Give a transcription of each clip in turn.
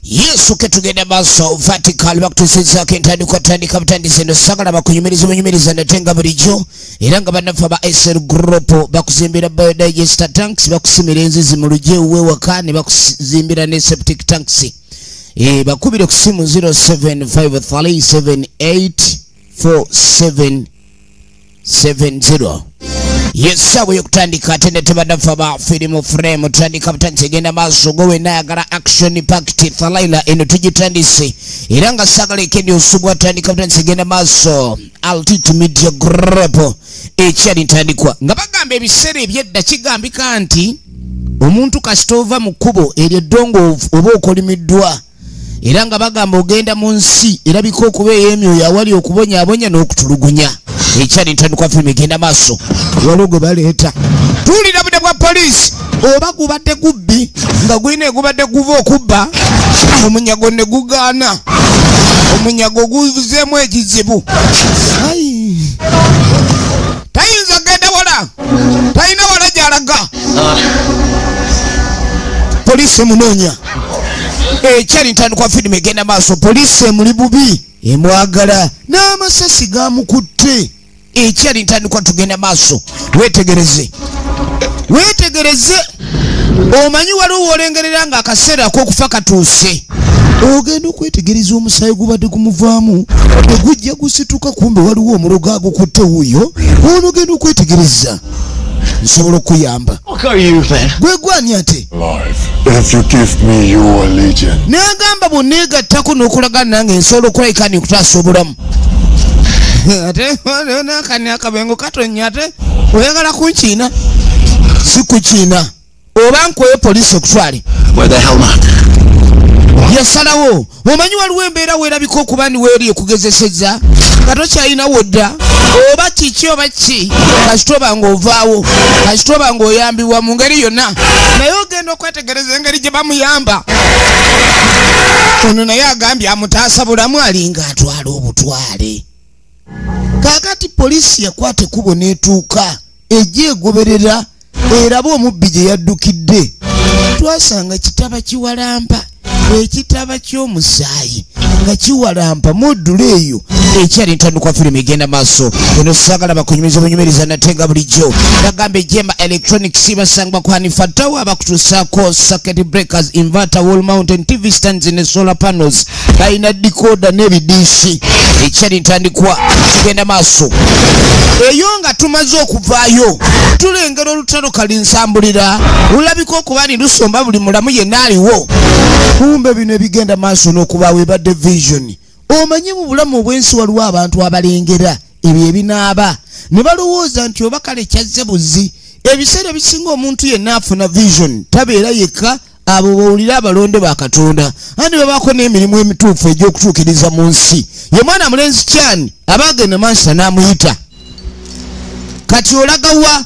Yesu ketugenda maaso vertical bakutuusizaako entandikwa tandika butandise eno sagala bakunyumiriza bunyumiriza nate nga bulijjo era nga bannaffe aba SL Group bakuzimbira biodigester tanks, bakusimira enzizi mu luggi ewuwe waka ne bakuzimbira ne septic tanks. Bakubire ku simu 0753784770. Yesaawa ey'okutandika ate ne tebannaffe aba Film Frame tutandika butandise egenda maaso gwe wenna ayagala action packed thriller eno tugitandise era nga saagala ekendi osubwa tandika butandise egenda maaso Altitude Media Group ekyali ntandikwa nga bagamba ebiseera ebyedda kigambika nti omuntu kasita ova mu kkubo eryo eddongoofu oba okolimiddwa era nga bagamba ogenda mu nsi erabika okuba ey'emyoyo awali okubonyaabonya n'okutulugunya. Ekyali ntandikwa firimu egenda maaso waliwo gwe baleeta tuwulira budde bwa poliisi oba gubadde gubbi nga gulina egubadde guva okubba omunyago ne gugaana omunyago guvuzeemu ekizibu. Tayinza genda wala, talina wala gy'alaga. Poliisi emunoonya. Ekyali ntandikwa firimu egenda maaso poliisi emuli bubi emwagala n'amasasi gamukutte. Ekyali ntandikwa tugenda maaso weetegereze, weetegereze. Omanyi waliwo w'olengerera ng'akaseera ak'okufa katuuse, ogenda okwetegereza omusaayi gubadde gumuvaamu tegujja gusituka, kumbe waliwo omulogo agukutte wuuyo. Ono ogenda okwetegereza nsobola okuyamba. Gwe gwani ate? N'agamba bw'oneegattako n'okulagana nange nsobola okulabika ni nkutaasa obulamu. Ate nakani akabengo katonnya ate oyagala kunkiina? Si kukiina oba nkoye poliisi okutwale. Yasalawo. Omanyi waliwo embeera weerabika okuba ni weeri ekugezesezza nga tokyalinawo dda oba kiki oba ki, kasita oba ng'ovaawo, kasita oba ng'oyambibwa mu ngeri yonna, naye ogenda okwetegereza engeri gye bamuyamba. Ono naye agambye amutaasa bulamu alinga atwala obutwale. Kaakati poliisi yakwata ekkubo n'etuuka ejja egoberera eraba omubbi gye yaddukidde. Twasanga kitaba kiwalampa, ekitaba ky'omusaayi nga kiwalampa muddula eyo. Ekyali ntandikwa firimu egenda maaso eno saagala bakunyumiza bunyumiriza nate nga bulijjo bagamba Ejema Electronics basangibwa ku Hanifa Tower, bakutuusaako circuit breakers, inverter, wall mounted TV stands ne solar panels, balina decoder n'ebidiisi. Ekyali ntandikwa tugenda maaso eyo nga tumaze okuvaayo tulengera olutalo kalinsambulira lulabika okuba ni lusomba buli mulamu yenna aliwo. Kumbe bino ebigenda maaso n'okubaawo ebadde vision. Omanyi mu bulamu obw'ensi waliwo abantu abalengera ebyo ebinaaba ne balowooza nti oba kale kyazze buzzi. Ebiseera ebisinga omuntu yenna afuna vision tabeera yekka, abo bawulira abalonde ba Katonda andi babaako n'emirimu emituufu egy'okutuukiriza mu nsi. Ye mwana mulenzi kyani abaagenda maaso n'amuyita kati olagawa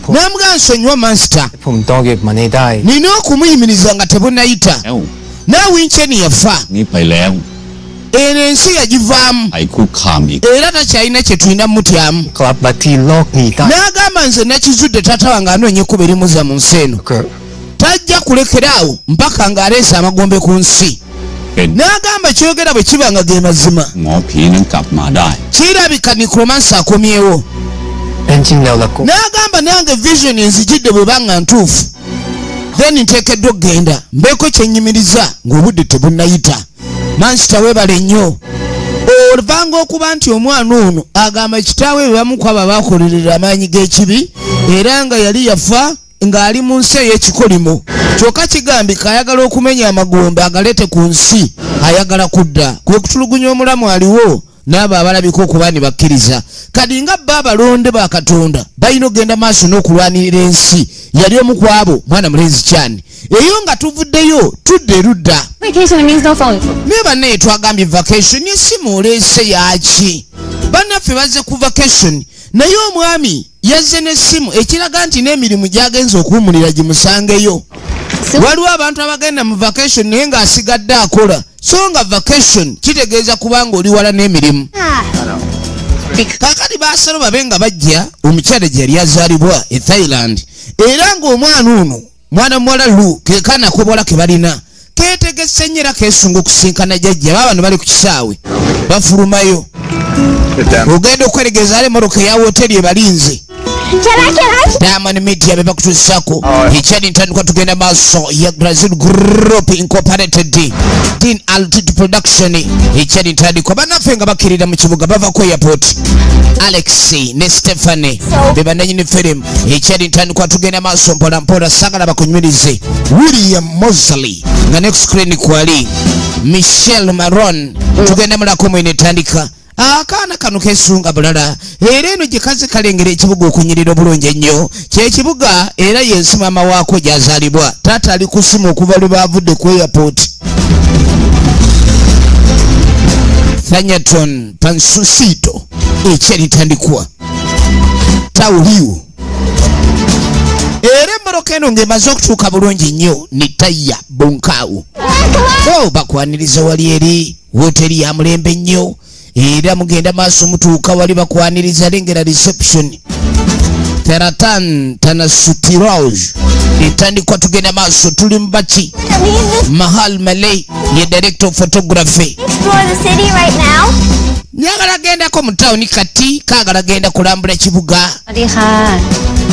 n'amugaa nsonyiwa mansita nina okumuyimiriza nga tebunayita naawe Wincheni yafa eno ensi yagivaamu era takyalina kye tulina mutyamu. N'agamba nze nakizudde taata wange anoonya ekkubo erimuza mu nsi eno, tajja kulekeraawo mpaka ng'aleese amagombe ku nsi. N'agamba kyogera bwe kiba nga ge mazima kirabika necromancer akomyewo. N'agamba nange vision enzijidde bw'eba nga ntuufu then nteekeddwa okugenda mbeeko kye nnyimiriza ng'obudde tebunnayita. Mansita weebale nnyo oluvanga okuba nti omwana ono agamba kitaawe bwe bamu ku abo abaakolerera amaanyi g'ekibi era nga yali yafa ng'ali mu nsi ey'ekikolimo, kyokka kigambika ayagala okumenya amagombe agaleete ku nsi, ayagala kudda kwe kutulugunya omulamu aliwo n'abo abalabika okuba ne bakkiriza. Kati nga bo abalonde ba Katonda balina okugenda maaso n'okulwanirira ensi, yali omu ku abo mwana mulenzi kyani. Eyo nga tuvuddeyo tudda erudda. Naye bannaye twagambye vacation esimu oleese yaaki? Bannaffe bazze ku vacation naye omwami yazze n'essimu ekiraga nti n'emirimu gy'agenze okuwummulira gimusangeyo. Waliwo abantu abagenda mu vacation naye ng'asigadde akola, so nga vacation kitegeeza kubanga oli wala n'emirimu. Kaakati baasalo babe nga bajja omukyala gye yali azaalibwa e Thailand, era ng'omwana ono mwana muwala Lu ke kaana ak'obuwala ke balina ke Keetegese nnyo era keesunga okusinkana jjajja. Baabano bali ku kisaawe, bafulumayo. Ogenda okweregereza ale emmotoka eya woteri ebalinze. Diamond Media be bakutuusaako ekyali ntandikwa. Tugenda maaso ya Brazil Group Incorporated, Din Altitude Production. Ekyali ntandikwa, bannaffe nga bakkirira mu kibuga, bava ku airport. Alex ne Stephanie be bannanyini firimu ekyali ntandikwa. Tugenda maaso mpola mpola, sagala bakunywirize. William Mosley nga next screen kwali Michelle Maron. Tugenda mulako mwene etandika. Akaana kano kesunga bulala, era eno gye kaze kalengera ekibuga okunyirira obulungi ennyo. Kyekibuga era yensi maama waako gy'azaalibwa. Taata ali ku ssimu okuva lwe baavudde ku airport. Thanyaton Pansusito, ekyeritandikwa tawuliwo. Era emmotoka eno ng'emaze okutuuka bulungi nnyo ne taya bunkaawo. O bakwaniriza wali eri woteri ya mulembe nnyo, era mugenda maaso mutuuka wali bakwaniriza. Lengera reception, Teratan Tanasutiraj. Etandikwa, tugenda maaso, tuli mu baki. Mahal Malay ye director of photography. Explore the city right now. Njagala gendako mu tawuni kati, kaagala genda kulambula kibuga. สวัสดีค่ะ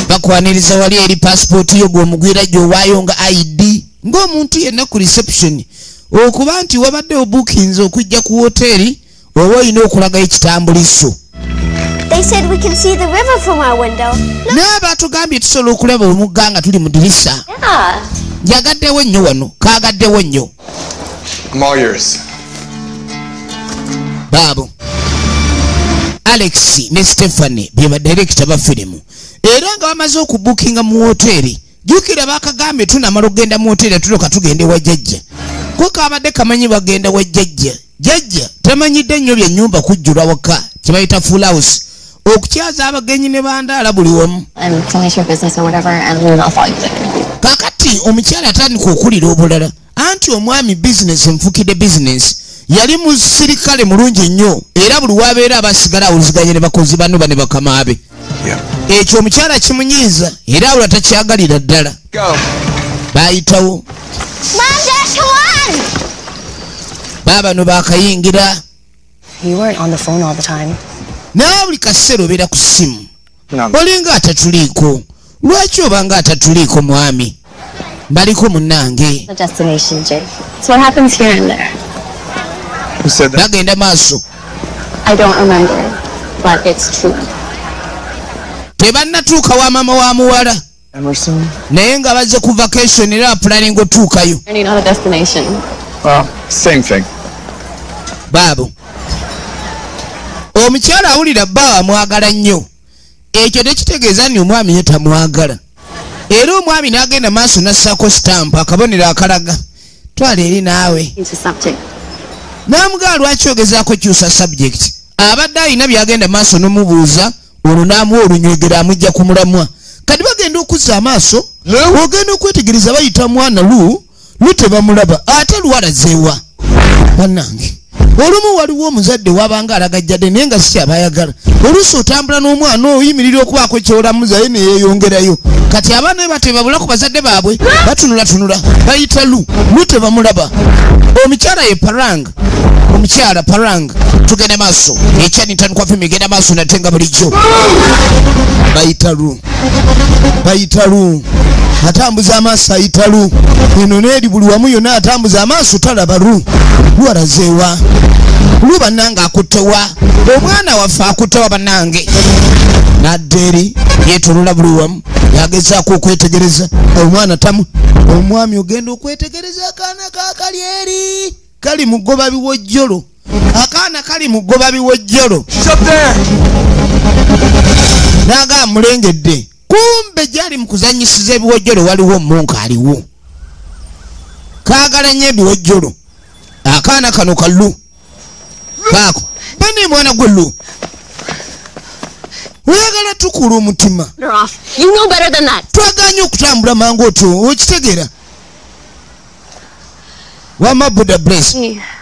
Bakwaniriza wali eri, passport yo gw'omugwira gy'owaayo nga ID ng'omuntu yenna ku reception. Okuba nti wabadde obuukinze okujja ku woteeri, oba olina okulagayo ekitambuliso. They said we can see the river from our window. Naye batugambye tusobola okulaba omugga nga tuli mu dirisa. Yeah. Njagaddewo nnyo wano, kaagaddewo nnyo. I'm all yours. Baabo Alex ne Stephanie bye badirekita ba firimu, era nga bamaze okubuukinga mu woteeri. Jjukira bakagambye tunamala okugenda mu woteeri tuloka tugende wa jjajja. Ko kabadde kamanyi bagenda wa jjajja. Jjajja tamanyidde nnyo byennyumba kujjula waka, kyebayita full house, okukyaza abagenyi ne bandaala buli wamu. And finish your business or whatever, and then I'll follow you later. Kakati omukyala atandika okulira obulala, anti omwami bizinesi nfukidde bizinesi. Yali musirikale mulungi nnyo, era buli wabeera abasigala awuliziganye ne bakozi banno bane bakamaabe. Ekyo omukyala kimunyiiza, era awula takyagalira ddala. Go. Bayitawo. Mom, Dad, come on! Baabano bakayingira. You weren't on the phone all the time. Naye buli kaseera obeera ku ssimu. No. Olinga atatuliiko. Lwaki obanga atatuliiko, mwami? Baliko munnange. The destination, Jake. It's what happens here and there. Who said that? Bagenda maaso. I don't remember, but it's true. Tebannatuuka wa maama wa muwala. Emerson? Naye nga bazze ku vacation, era bapulaninga otuukayo. Journey, not a destination. Well, same thing. Baabo omukyala awulira bba amwagala nnyo. Ekyo tekitegeeza nti omwami ye tamwagala. Era omwami n'agenda maaso n'assaako sitampu, akabonero akalaga twala eri naawe. Into subject. N'amugaa lwaki ogezaako kyusa subject? Abadde alina byagenda maaso n'omubuuza, olwo n'amuwa olunywegera, amujja ku mulamwa. Kati bagenda okuzza amaaso, ogenda okwetegereza bayita mwana lu lu, tebamulaba. Ate lwalazeewa? Bannange, olumu waliwo omuzadde wabanga alagajjadde naye nga si kyabayagala. Oluusi otambula n'omwana, oyimirira okubaako kyolamuza, ye neyeeyongerayo. Kati abaana be batebabula ku bazadde baabwe, batunulatunula, bayita lu lu, tebamulaba. Omukyala ye Parang, omukyala Parang. Tugenda maaso, ekyanitandikwa firimu egenda maaso nate nga bulijjo. Bayita lu, bayita lu, atambuza amaaso, ayita lu eno neeri, buli wamu yonna atambuza amaaso, talaba lu. Lwalazeewa lu? Bannange, akuttewa omwana waffe, akuttewa bannange? Nadda eri yeetolola buli wamu, yagezaako okwetegereza omwana tamu. Omwami ogenda okwetegereza akaana kakali eri kali mugoba biwojjolo, akaana kali mugoba biwojjolo. She's up there! Naga amulengedde, kumbe gyali mu kuzanyisiza ebiwojjolo. Waliwo omunka aliwo kaagala nnyo ebiwojjolo. Akaana kano kallu kaako bane. Mwana gwe lu, oyagala tukula omutima. Her off. You know better than that. Twaganye okutambula mangu otyo, okitegeera? Wama Buddha bless.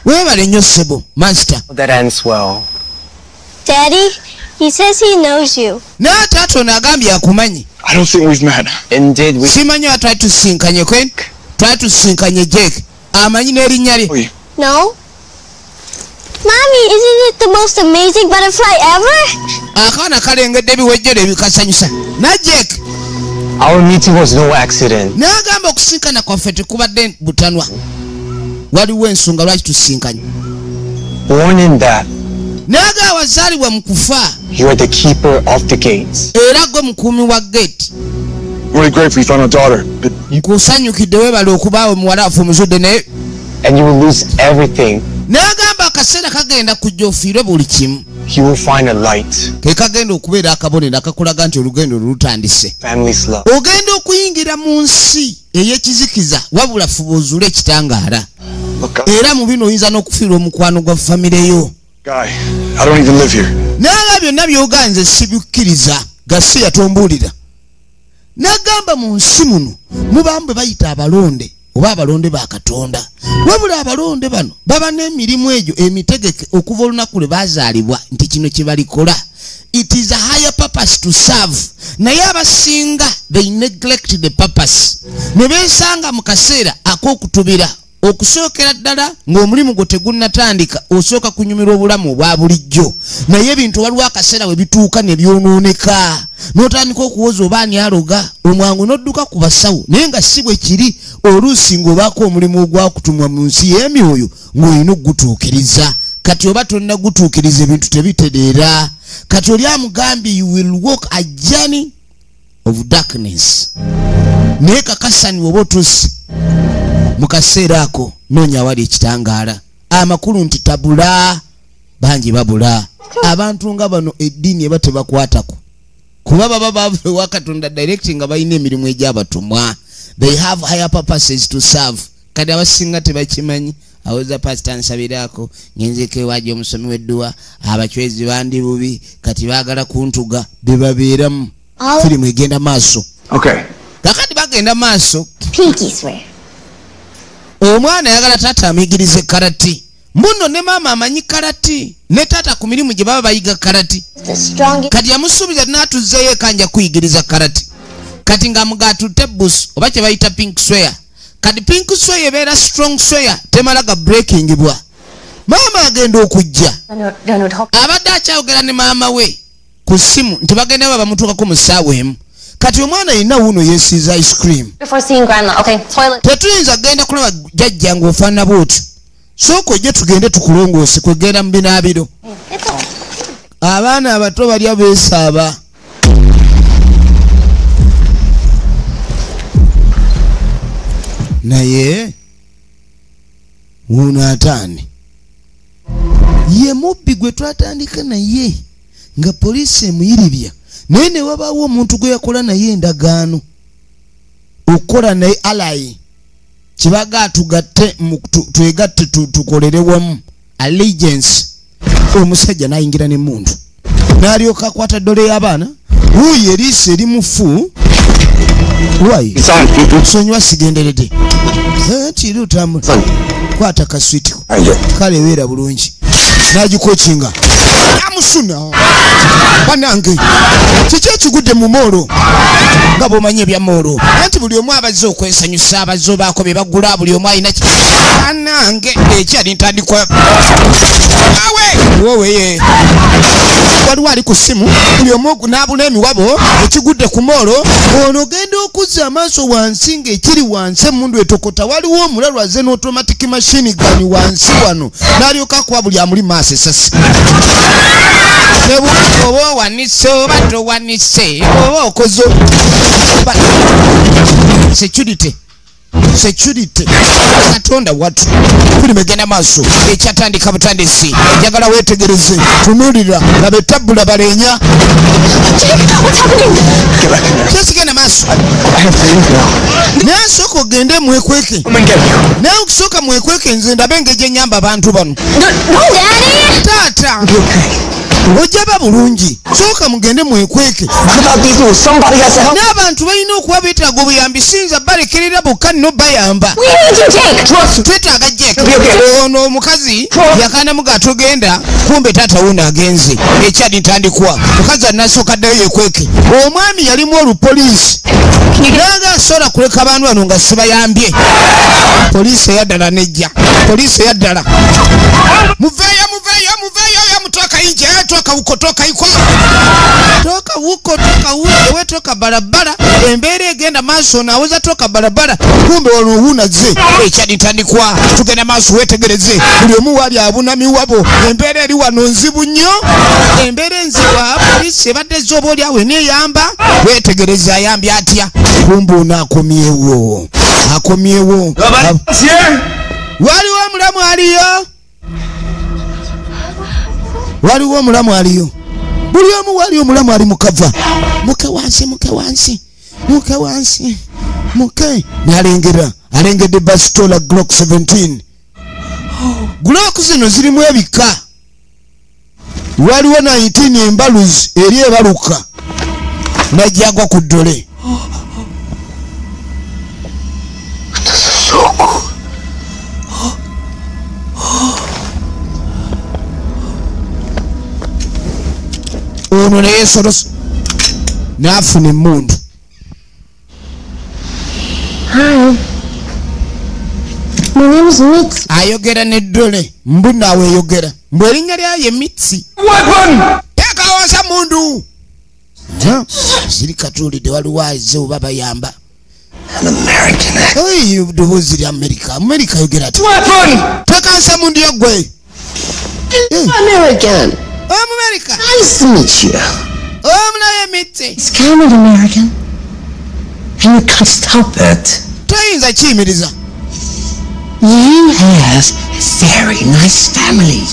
Weebale nnyo ssebo master. That ends well. Daddy, he says he knows you. Naye taata ono agambye akumanyi. I don't think we've met. Indeed, we Simanyi wa twali tusinkanye kwe twali tusinkanye, Jake. Amanyi n'erinnya lye. No. Mommy, isn't it the most amazing butterfly ever? Akaana kalengedde ebiwejjero ebikasanyusa. Na Jake. Our meeting was no accident. N'agamba okusinkana kwaffe tekubadde butanwa. Waliwo ensonga lwaki tusinkanye. Born in that. N'agamba wazaalibwa mu kufa. You are the keeper of the gates. Era gwe mukuumi wa gate. I'm really grateful you found our daughter, but nkusanyukidde weebale okubaawo muwala waffe omuzudde naye. And you will lose everything. N'agamba akaseera kagenda kujja ofiirwe buli kimu. You will find a light. Ke kagenda okubeera akabonero akakulaga nti olugendo lutandise. Family's love. Ogenda okuyingira mu nsi ey'ekizikiza wabula fuba ozuule ekitangaala. Era mu bino oyinza n'okufiirwa omukwano gwa famire yo. Guy, I don't even live here. N'agamba byonna by'oganze sibikkiriza gasiya tombuulira. N'agamba mu nsi muno mubaamu bwe bayita abalonde oba abalonde ba Katonda. Wabula abalonde bano baba n'emirimu egyo emitegeke okuva olunaku lwe bazaalibwa nti kino kye balikola. It is a higher purpose to serve. Naye abasinga they neglect the purpose. Ne beesanga mu kaseera ak'okutubira okusookera ddala ng'omulimu gwo tegunnatandika osooka kunyumirwa obulamu obwa bulijjo. Naye ebintu waliwo akaseera we bituuka ne byonooneka. N'otandika okuwoza oba ani aloga omwangu n'odduka ku basawo naye nga si bwe kiri oluusi ng'obaako omulimu ogwakutumwa mu nsi y'emyoyo ng'olina okugutuukiriza. Kati oba tonnagutuukiriza ebintu tebitereera. Kati oli amugambye you will walk a journey of darkness. Naye kakasani oba otuuse mu kaseera ako noonya awali ekitangaala. Amakulu nti tabula bangi babula. Abantu nga bano eddiini eba tebakwatako. Kuba baba bava ewa Katonda direct nga balina emirimu egy'abatumwa. They have higher purposes to serve. Kati abasinga tebakimanyi. Awoza pasita nsabiraako ngenzeko ewaji omusomi w'edduwa abachwezi bandi bubi kati baagala kuntuga be babeeramu. Firimu egenda maaso. Okay. Kakati bagenda maaso. Pinky swear. Omwana ayagala taata amuyigirize karate. Muno ne maama amanyi karate. Ne taata ku mirimu gye baba bayiga karate. Kati yamusuubiza n'atuzzeeyo eka nja kuyigiriza karate. Kati ng'amugaatutte busu oba kye bayita pink swear. Kati pink swear ebeera strong swear temala ga breakingibwa. Maama agenda okujja. Abadde akyayogera ne maama we ku ssimu nti bagenda baba bamutuukako mu ssaawa emu. Kati omwana yenna wuuno yeesiiza ice cream. Tetuyinza kugenda kulaba jjajja ng'ofaanana bw'otyo. Sooka ojje tugende tukulongoose kwegenda mu binaabiro. Abaana abato balya beesaaba. Naye wuuno ataani ye mubbi gwe twatandika naye nga poliisi emuyiribya. Naye ne wabaawo omuntu gwe yakola naye endagaano okukola naye alayi kibaga tugatte twegatte tukolere wamu allegiance. Omusajja n'ayingira n'emmundu n'alyoka akwata ddole y'abaana. Wuuyo eriiso erimufu wayi sonyiwa sigenderedde kiri otambula kwata kaswitiko kale weera bulungi n'agikokinga amusuna banange kiki ekigudde mu moolo nga bw'omanyi ebya moolo anti buli omu abazze okwesanyusa abazze obaako bye bagula buli omu alina banange ekyali ntandikwa awe woweye waliwo ali ku ssimu buli omu n'abula emiwabo ekigudde ku moolo ono ogenda okuzza amaaso wansi ng'ekiri wansi emmundu etokota waliwo omulalu azze n'automatic machine gun wansi wano n'alyoka akuba buli amuli maaso esasi. Oba owanise oba towanise oba okoze security security Katonda watu firimu egenda maaso ekyatandika butandisi. Njagala weetegereze tunuulira laba ettabbula baleenya. Kyesigenda maaso naye sooka ogende mwekweke naye okusooka mwekweke nze ndabe engeri gye nnyamba abantu bano. Taata ojja bulungi sooka mugende mwekweke. N'abantu balina okuba beetaaga obuyambi sinza balekerera bokka nno bayamba. Twetaaga Jake. Ono omukazi yakanamu ga togenda kumbe taata wuuno agenze ekyali ntandikwa mukazi anasooka ddayo yekweke. Omwami yalimu olupoliisi naga asobola kuleka abantu bano nga sibayambye. Poliisi eyaddala nejja, poliisi eyaddala. Muveeyo, muveeyo, muveeyo, yamutoka inje, toka huko, toka huko, toka huko, toka huko, we toka barabara. Embeera egenda maaso, naweza toka barabara, kumbe wano hunaze ekyaditandikwa. Tugenda maaso, wetegereze buli omu wali abunami wabo. Embeera eri wano nzibu nnyo, embeera enzibu. Poliisi ebadde ezooba oli awo eneeyamba. Wetegereze ayambye atya, kumbe ono akomyewo, akomyewo. Waliwo omulamu aliyo, waliwo omulamu aliyo, buli omu wali omulamu ali mukava. Muke wansi, muke wansi, muke wansi, muke. Nalengera, alengedde basitola Glock 17. Glock zino zirimu ebika. Waliwo 19 embaluzi eri ebaluka, najjagwa ku ddole. Ono neyesolosa n'afuna emmundu. Hi. My name is Mitzi. Ayogera n'eddole, mbu naawe eyogera, mbu erinnya lyayo ye Mitzi. Teeka wansi mundu. Siri katuulidde, waliwo azze oba bayamba. Ddoboozi lya Amerika, Amerika ayogera ati teeka wansi mundu yo ggwe. American. America. Nice to meet you. Omulaye Mitzi. It's kind of American. And you can't stop it. Toyinza kiyimiriza. You have a very nice family.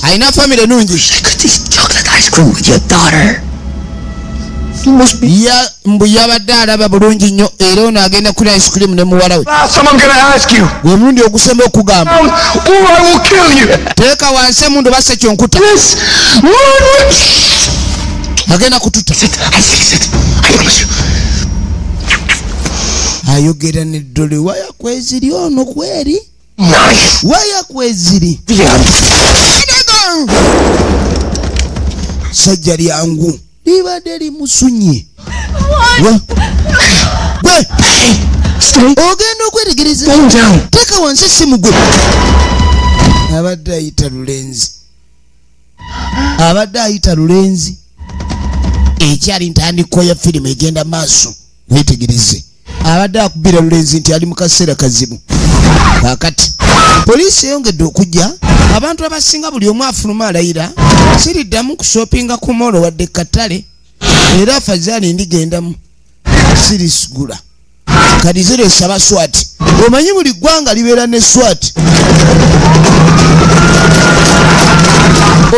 Alina famire nungi. I could eat chocolate ice cream with your daughter. You must be. Mbu yabadde alaba bulungi nnyo, era ono agenda kulya ice cream ne muwala we. Last time I'm gonna ask you. Gwe mulundi ogusemba okugamba. Or I will kill you. Teeka wansi emundu basse kyonkuta. Yes. Agenda kututa. I fix it. I promise you. Ayogera n'eddole, waya kweziri ono kweri. Nice. Waya kweziri. Sajja lyangu libadde limusunye. Gwe ogenda okwetegereza, teeka wansi essimu gwe. Abadde ayita lulenzi, abadde ayita lulenzi. Ekyali ntandikwa ya firimu egenda maaso, wetegereze. Abadde akubira lulenzi nti ali mu kaseera kazibu. Kaakati poliisi eyongedde okujja, abantu abasinga buli omu afuluma alayira, siriddamu kushoppinga ku mall wadde katale, era afazaali ndigendamu sirisigula. Kati zireesa SWAT. Omanyi buli ggwanga libeera ne SWAT.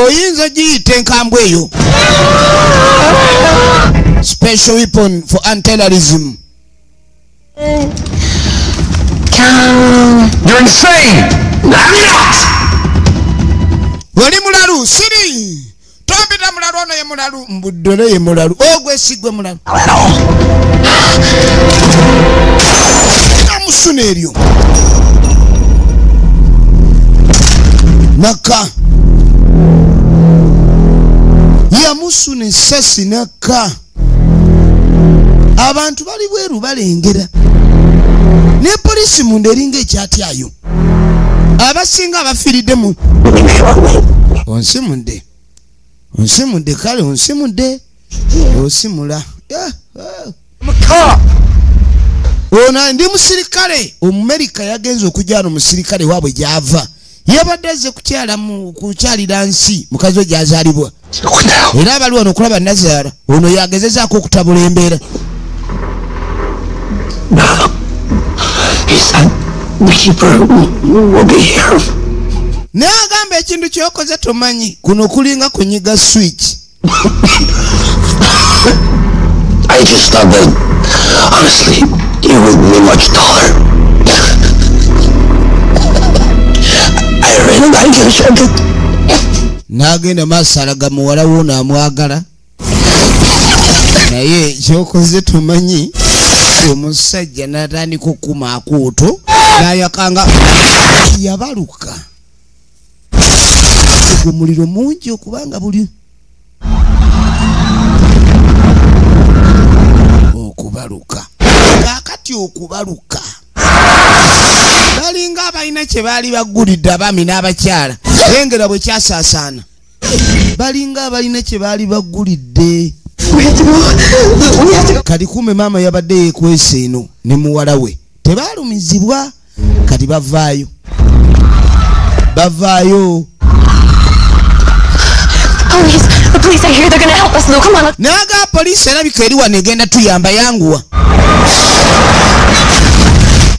Oyinza giyita enkambwe eyo, Special weapon for anti-terrorism. You're insane! I'm not! Oli mulalu, siri! Tompita mulalu, ono ye mulalu, mbuddole ye mulalu, ogwe sigwe mulalu. Amusuna eryo. Naka. Yamusuna essasi naka. Abantu bali bweru balengera. Ne polisi munda eringa ekyatyayo. Abasinga abafiiridde mu onsimudde. Onsimudde kale onsimudde. Osimula. Ono ndi musirikale. Omumerika yagenze okujja wano musirikale waabwe gy'ava. Yabadde azze kukyala mu kukyalira nsi mukazi we gy'azaalibwa. Era abali wano okulaba Nazaala ono yagezezaako okutabula embeera. He said the keeper will be here. Naye agamba ekintu ky'okoze tomanyi, kuno kulinga kunyiga switch. I just thought that honestly you would be much taller. I really like your jacket. N'agenda maaso alaga muwala we ono amwagala, naye kyokoze tomanyi. Omusajja n'atandika okukuma akuuto n'ayakanga yabaluka. Ogwo muliro mungi okubanga buli okubaluka. Kaakati okubaluka Balina kye baali bagulidde abaami n'abakyala. Lengera bwe kyasaasaana. Balinga abalina kye baali bagulidde. Kati kumbe maama yabadde yeekwese eno ne muwala we. Tebaalumizibwa kati bavaayo. Bavaayo. The police are here. They're gonna help us, Lou. Come on. Naga police erabika eri wano egenda tuyamba yanguwa.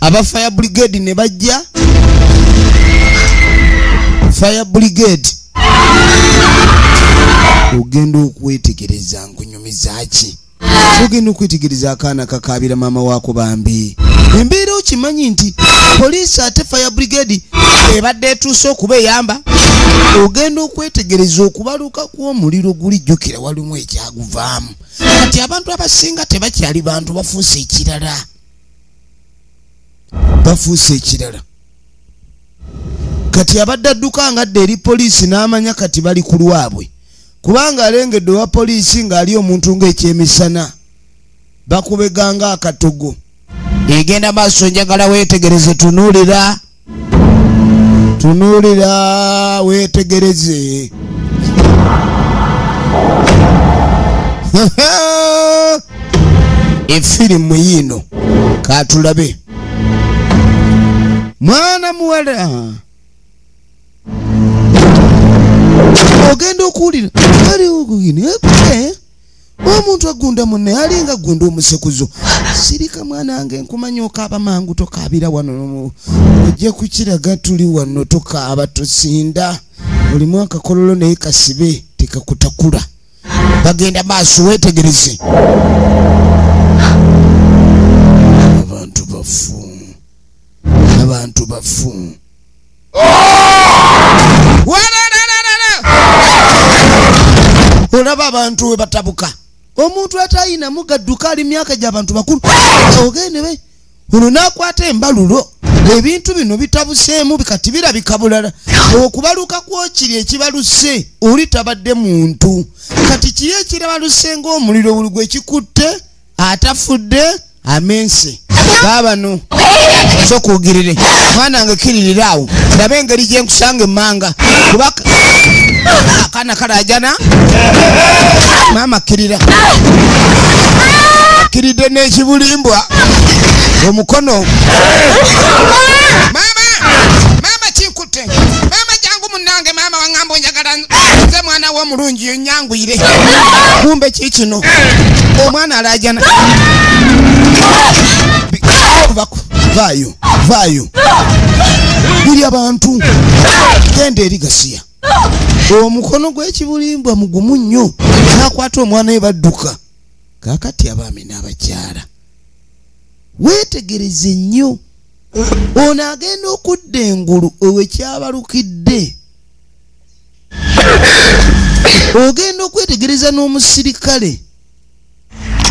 Aba fire brigade ne bajja. Fire brigade. Ogenda okwetegereza nkunyumiza ki? Ogenda okwetegereza akaana kakaabira maama waako bambi. Embeera okimanyi nti poliisi ate fire brigade ebadde etuuse okuba eyamba. Ogenda okwetegereza okubaluka kw'omuliro guli jjukira walimu ekyaguvaamu. Kati abantu abasinga tebakyali bantu bafuuse ekirala. Bafuuse ekirala. Kati abadde adduka ng'adda eri poliisi n'amanya kati bali ku lwabwe. Kubanga alengedde owa poliisi ng'ali omuntu ng'ekyemisana. Bakubeganga akatogo. Egenda maaso njagala weetegereze tunuulira. Tunuulira weetegereze. Efirimu yiino katulabe. Mwana muwala ogenda okuwulira omuntu agunda munne alinga agunda omusekuzo. Sirika mwana wange nkumanya okaaba mangu tokaabira wano ojja kukiraga tuli wano tokaaba tosinda. Olimu akakololo naye kasibe tekakutakula. Bagenda maaso weetegereze. Abantu bafu. Abantu bafu. Olaba abantu we batabuka. Omuntu atayina mugadduka ali myaka gy'abantu bakulu. Ogende we ono n'akwata embalulo. Ebintu bino bitabuseemu bikati birabika bulala. Okubaluka kwokiri ekibaluse oli tabadde muntu. Kati kiri ekirabaluse ng'omuliro buli gwe kikutte atafudde amense. Baabano sokuugirire mwana wange kiririra awo ndabe engeri gye nkusanga emmanga kuba akaana kalaajana. Maama kkirira akkiridde n'ekibulimbwa omukono. Maama maama kinkutte maama jangu munnange maama waŋŋamba onjagala nze mwana wo omulungi onyanguyire. Kumbe ki kino omwana alaajana. Vaayo vaayo biri abantu genda eri gasiya. Omukono gw'ekibulimbwa mugumu nnyo n'akwata omwana we badduka. Kaakati abaami n'abakyala weetegereze nnyo. Ono agenda okudda engulu ewekyabalukidde. Ogenda okwetegereza n'omusirikale.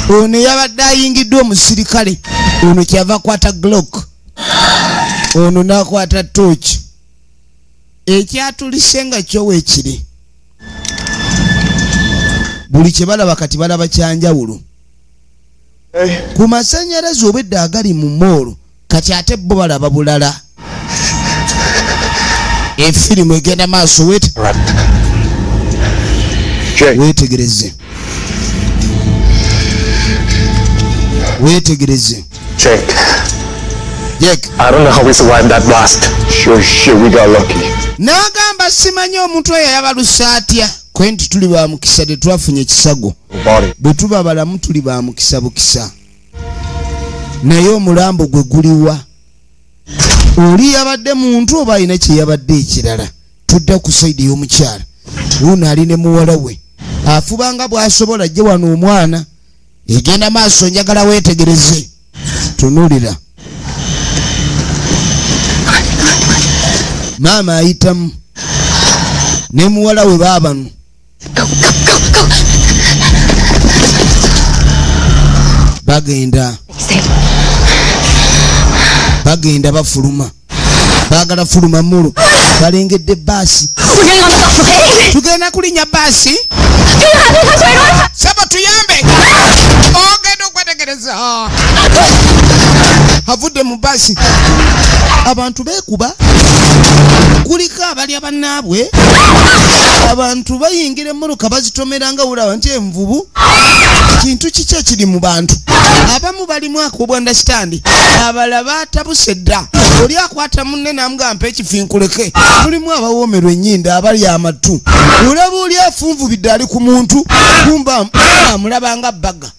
Ono yabadde ayingiddwa omusirikale. Ono kyava akwata Glock. Ono n'akwata torch. Ekyatulise nga kyo weekiri. Buli kye balaba kati balaba kyanjawulo. Ku masannyalaze obwedda agali mu moolo kati ate bo balaba bulala. Efirimu egenda maaso weetegereze. Weetegereze. Jake. Jake. I don't know how we survived that blast. Sure shit, we got lucky. N'agamba simanyi omuntu oyo yabaluse atya. Kwe nti tuli ba mukisa tetwafunye ekisago. Bwe tuba balamu tuli ba mukisa bukisa. Naye omulambo gwe guliwa. Oli yabadde muntu oba alina kye yabadde ekirala. Tudda ku sayidi y'omukyala. Wuuno ali ne muwala we. Afuba nga bw'asobola ajje wano omwana. Egenda maaso njagala weetegereze. Tunuulira. Maama ayitamu ne muwala we baabano. Bagenda. Bagenda bafuluma. Baagala fuluma mulo. Balengedde baasi. Tugenda kulinnya baasi. Saba tuyambe. Ogenda okwetegereza. Avudde mu basi. Abantu beekuba, kuliko abalya bannaabwe, abantu bayingira emmotoka bazitomera nga olaba nti envubu. Kintu kiki ekiri mu bantu? Abamu balimu ak'obwandasitandi, abalala batabuse dda. Oli akwata munne n'amugamba mpa ekifinkuleke. Mulimu abawoomerwa ennyindo, abali amatu. Olaba oli afunvubidde ali ku muntu, kumba amulaba nga bbaga.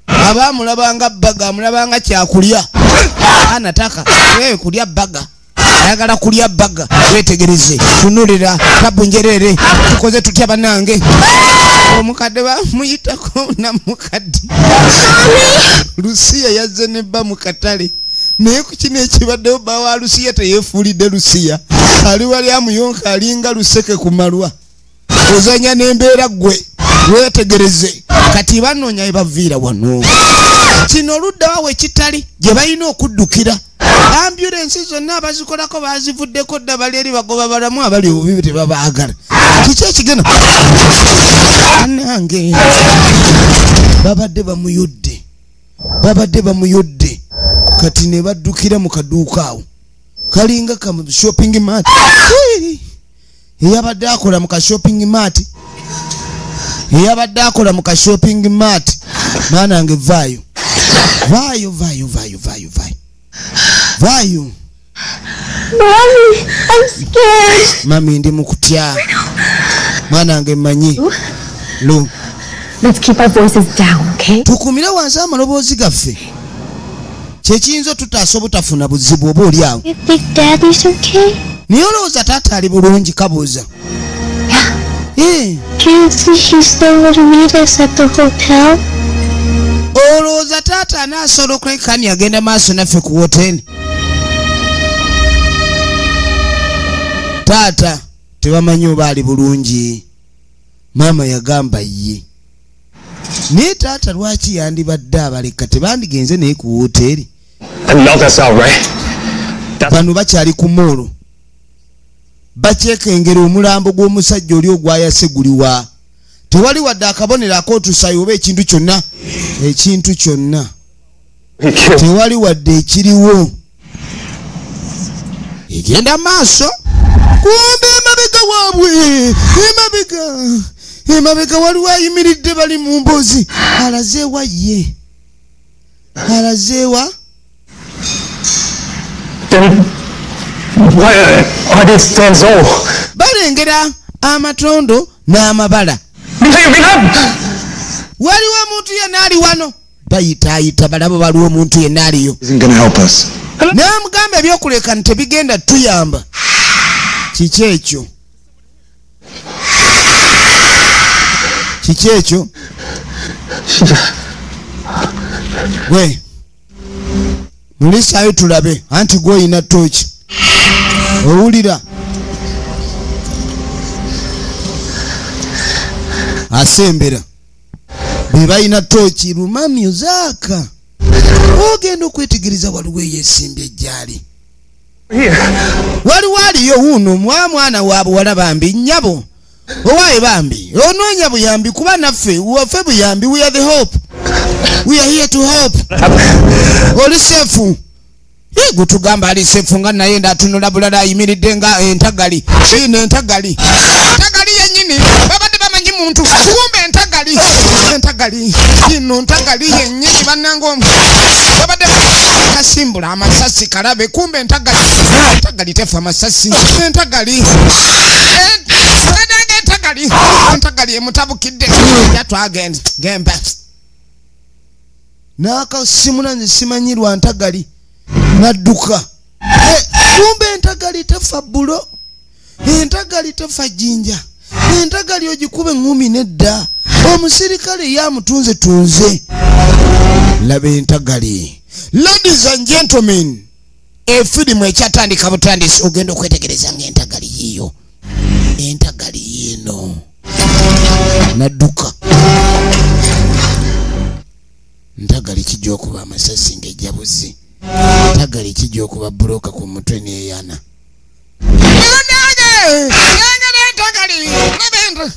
Aba amulaba nga bbaga, amulaba nga kyakulya. Anataka wewe kulya bbaga, ayagala kulya bbaga. Wetegereze, tunulira tabu njerere. Tukoze tutya bannange? Omukadde bamuyitako namukadde. Lusiya yazze ne bba mu katale, naye ku kino ekibaddewo bba wa Lusiya teyeefuulidde Lusiya. Ali wali amuyonka alinga luseke ku malwa. Ozanya n'embeera ggwe, weetegereze. Kati banoonya we baviira wano. Kino oludda wawe kitali gye balina okuddukira. Ambulensi zonna abazikolako bazivuddeko dda, bali eri bagoba balamu, abali obubi tebabaagala. Kiki ekigenda? Bannange babadde bamuyodde, babadde bamuyodde. Kati ne baddukira mu kaduuka awo kalinga ka shopping mart. Eyabadde akola mu ka shopping mart, eyabadde akola mu ka shopping mart. Mwana wange vaayo, vaayo, vaayo, vaayo, vaayo, vaayo, vaayo. Mommy, I'm scared. Mami, ndi mu kutya. Mwana wange mmanyi. Lu. Let's keep our voices down, okay? Tukumire wansi amaloboozi gaffe. Kyekiyinza otutaasa obutafuna buzibu oba oli awo. You think Daddy's okay? Naye olowooza taata ali bulungi? Kabuuza. Yeah. Eh, Do you think he still would meet us at the hotel? Olowooza taata anaasobola okulekani agenda maaso naffe ku woteeri? Taata tebamanyi oba ali bulungi. Maama yagamba ye, naye taata lwaki yandibadde abaleka? Tebandigenze naye ku woteeri. And melt us out, right? Bano bakyali ku mall, bakyekengera omulambo gw'omusajja oli ogwayase guliwa. Tewali wadde akabonero akootusayo oba ekintu kyonna, ekintu kyonna. He killed. Tewali wadde ekiriwo. Egenda maaso, kumbe emabega waabwe, emabega, emabega waliwo ayimiridde. Bali mu mboozi. Alazeewa ye? Alazeewa? Then why are they stands all? Balengera amatondo n'amabala. Mihai, Mihai! Waliwo omuntu yenna ali wano? Bayitaayita balabo, waliwo omuntu yenna aliyo? Isn't gonna help us. N'amugamba ebyokulekana tebigenda tuyamba. Kiki ekyo? Kiki ekyo? Gwe mulisaayo tulabe, anti gwe oyina tooki. Owulira asembera, be balina tooki. Lumamyo zaaka, ogenda okwetegereza waliwo eyesimbye ejjaali. Here. Waliwo aliyo wuuno mwa mwana wa buwala. Bambi nnyabo, owaaye bambi, onoonya buyambi kuba naffe waffe buyambi. We are the hope, we are here to help. Oli safe? Gutugamba ali safe nga naye ndatunula bulala, ayimiridde nga entagali ino, entagali, entagali yennyini. Babadde bamanyi muntu, kumbe entagali, entagali ino, ntagali yennyini. Bannange, omu babadde kasimbula amasasi kalabe, kumbe entagali, entagali tefa amasasi. Entagali, entagali, entagali emutabukidde. Yatwagenda gemba n'akasimula, nze simanyi lwa ntagali nadduka. Eh, kumbe entagali tefa bulo, entagali tefa jjinja, entagali ogikuba eŋŋumi nedda. Omusirikale ye amutunze tunze. Laba entagali. Ladies and gentlemen, efirimu ekyatandika butandisi, ogenda okwetegereza nga entagali yiiyo, entagali yiino nadduka. Ntagali kijja okuba amasasi ng'ejja buzi, ntagali kijja okuba buloka ku mutwe neyana. Nange, nange nentagali, laba.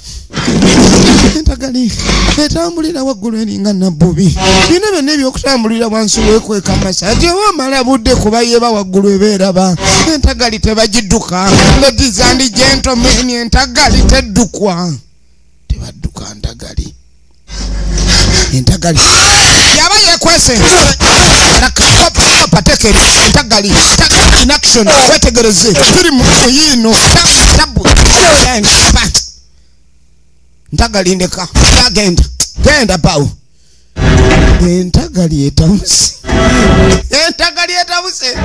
Entagali etambulira waggulu eringa nabbubi. Bino byonna ebyokutambulira wansi weekweka masa tewamala budde kuba yeba waggulu ebeeraba. Entagali tebagidduka. Ladies and gentlemen, entagali teddukwa. Tebadduka ntagali. Entagali yaba yekwese patekeri entagali in action wetegereze turi mu yino tabu ntagali ndeka agenda genda bawo. Entagali etabuse, entagali etabuse.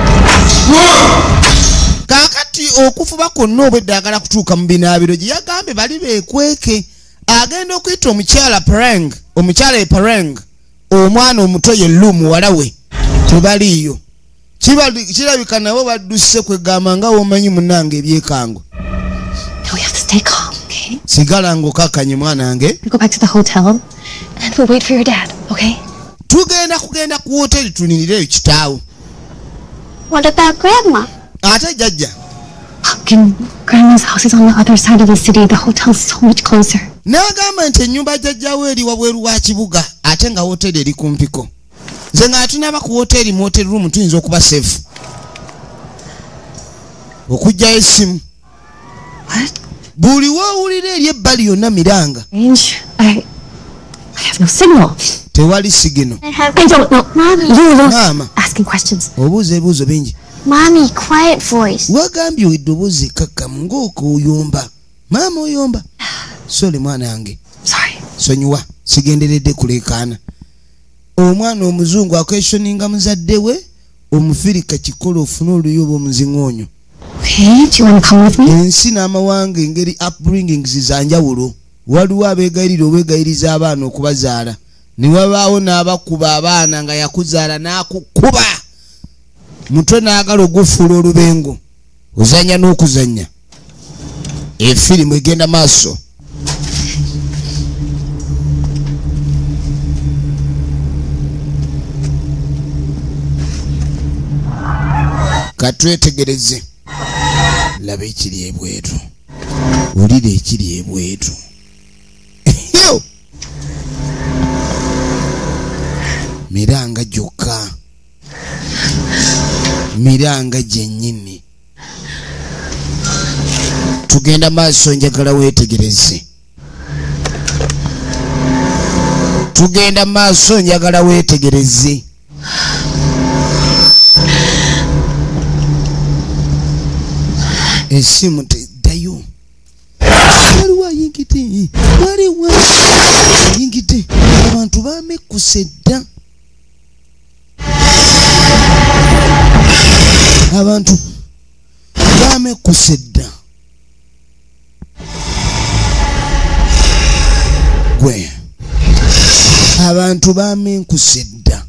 Kakati okufuba kwonna obwedda agala kutuuka mu binaabiro gye yagambye bali beekweke. Agenda okuyita omukyala Parang, omukyala e Parang, omwana omuto ye Lu muwala we tebaliiyo. Kirabika nabo badduse kwegamba nga womanyi munnange ebyekango. We have to stay calm, okay? Sigala ng'okakkanye mwana wange. We go back to the hotel and we'll wait for your dad, okay? Tugenda kugenda ku hoteli tulindire kitaawo. What about grandma? Ate jjajja. Pumpkin, grandma's house is on the other side of the city. The hotel's so much closer. N'agamba nti ennyumba jjajjawo eri wabweru wa kibuga ate nga hoteli eri kumpiko. Nze nga tunaba ku hoteli mu hotel room tuyinza okuba safe. Okuggyayo essimu. What? Buli w'owulira eri ebbali yonna miranga. I have no signal. Tewali signal. I don't know. Mommy. Mama. Asking questions. Obuuza ebibuuzo bingi. Mommy, quiet voice. Wagambye eddoboozi ekkakkamu ng'oko oyomba. Maama oyomba. Sorry mwana wange. Sorry. Sonyiwa sigenderedde kuleekaana. Omwana omuzungu akweshoninga muzadde we, omufirika kikola ofune oluyi oba omuzingoonyo. Okay, do you want to come with me? Ensi n'amawanga engeri upbringings za njawulo. Waliwo abeegayirira obwegayiriza abaana okubazaala. Ne wabaawo n'abakuba abaana nga yakuzaala n'akukuba. Mutwe n'agala ogufuula olubengo. Ozannya n'okuzannya. Efirimu egenda maaso. Katwetegereze. Laba ekiri ebweru. Wulira ekiri ebweru. Miranga gyokka. Miranga gyennyini. Tugenda maaso njagala weetegereze. Tugenda maaso njagala weetegereze. Esimu teddayo. Waliwo ayingidde, waliwo ayingidde. Abantu bamekuse dda. Abantu bamekuse dda. Gwe abantu bamenkuse dda.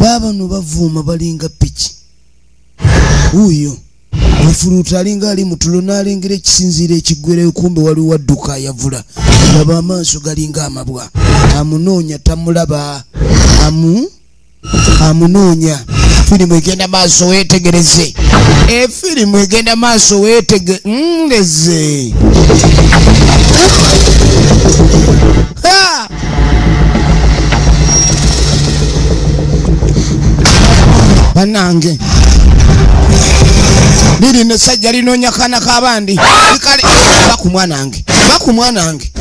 Baabano bavuuma balinga piki. Wuuyo ofuluuta alinga ali mu tulo n'alengera ekisinziiro ekiggwereyo kumbe waliwo adduka ayavula. Laba amaaso galinga amabwa. Amunoonya tamulaba. Amunoonya. Firimu egenda maaso weetegereze. Efirimu egenda maaso weetegereze. Bannange. Liri nesajja linoonya kaana k'abandi. Likale ba ku mwana wange. Ba ku mwana wange.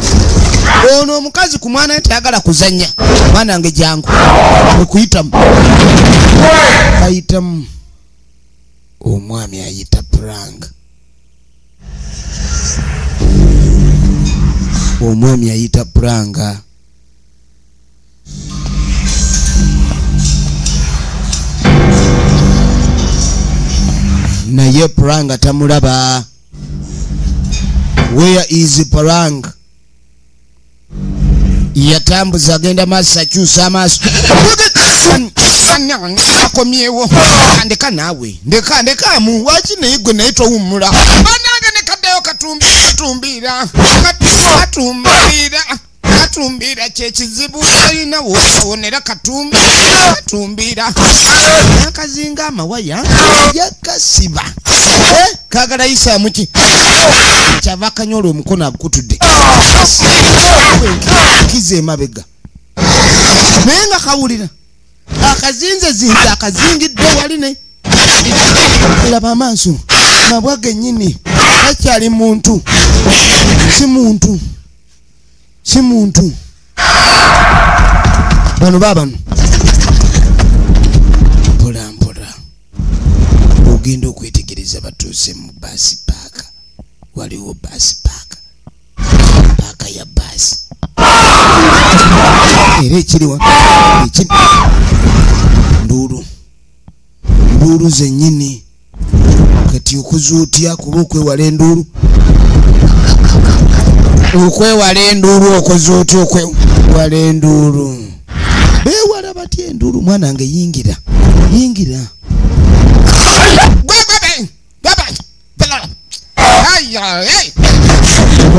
Ono omukazi ku mwana we tayagala kuzannya. Mwana wange jangu. Okuyitamu. Kayitamu. Omwami ayita Prang. Omwami ayita Pranga. Naye Pranga tamulaba. Where is Prang? Yatambuza agenda maaso akyusa amaaso. Akomyewo. Ndeka naawe. Ndeka ndekaamu. Waki naye gwe naye towummula. Bannange ne kaddayo katumbiira. Katumbiira. Katumbiira kye kizibu alina wonera katumbiira. Akazinga amawaya yakasiba. Kagala yisaamu ki? Kyava akanyola omukono agukutudde. Kize emabega. Naye nga kawulira. Akazinze zinze akazingidde wali ne. Laba amaaso. Mabwa gennyini. Takyali muntu. Si muntu. Si muntu. Bano baabano. Mpola mpola. Ogenda okwetegereza batuuse mu baasi paaka. Waliwo baasi paaka. Paaka ya baasi. Era ekiriwa. Nduulu. Nduulu zennyini. Kati okuzuutya kuba okwewala enduulu. Okwewala enduulu okoze otya okwewala enduulu. Beewala batya enduulu mwana wange yingira. Yingira.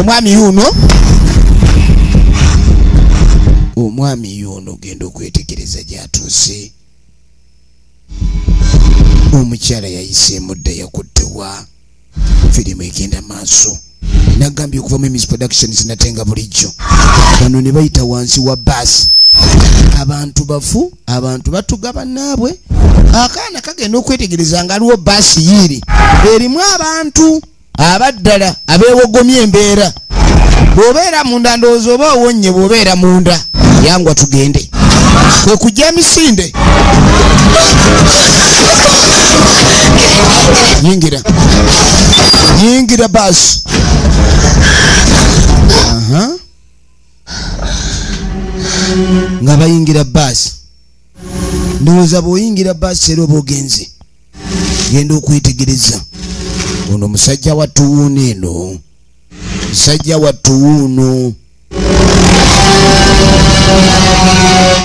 Omwami yuno. Omwami yuno ogenda okwetegereza gy'atuuse. Omukyala yayiseemu dda yakuttewa. Firimu egenda maaso. Nagambye okuva mu Miss Productions natenga bulijjo. Bano ne bayita wansi wa baasi. Abantu bafu, abantu batuga bannaabwe. Akaana kagenda okwetegereza nga aliwo baasi yiiri. Erimu abantu abaddala abeewogomye embeera. Bw'obeera munda ndowooza oba owonye bw'obeera munda. Yangwa tugende. Kwe kujja emisinde. Yingira. Yingira baasi. Aha. Nga bayingira baasi. Ndowooza bw'oyingira baasi era oba ogenze. Genda okwetegereza. Ono musajja wattu wuuno eno. Musajja wattu wuuno.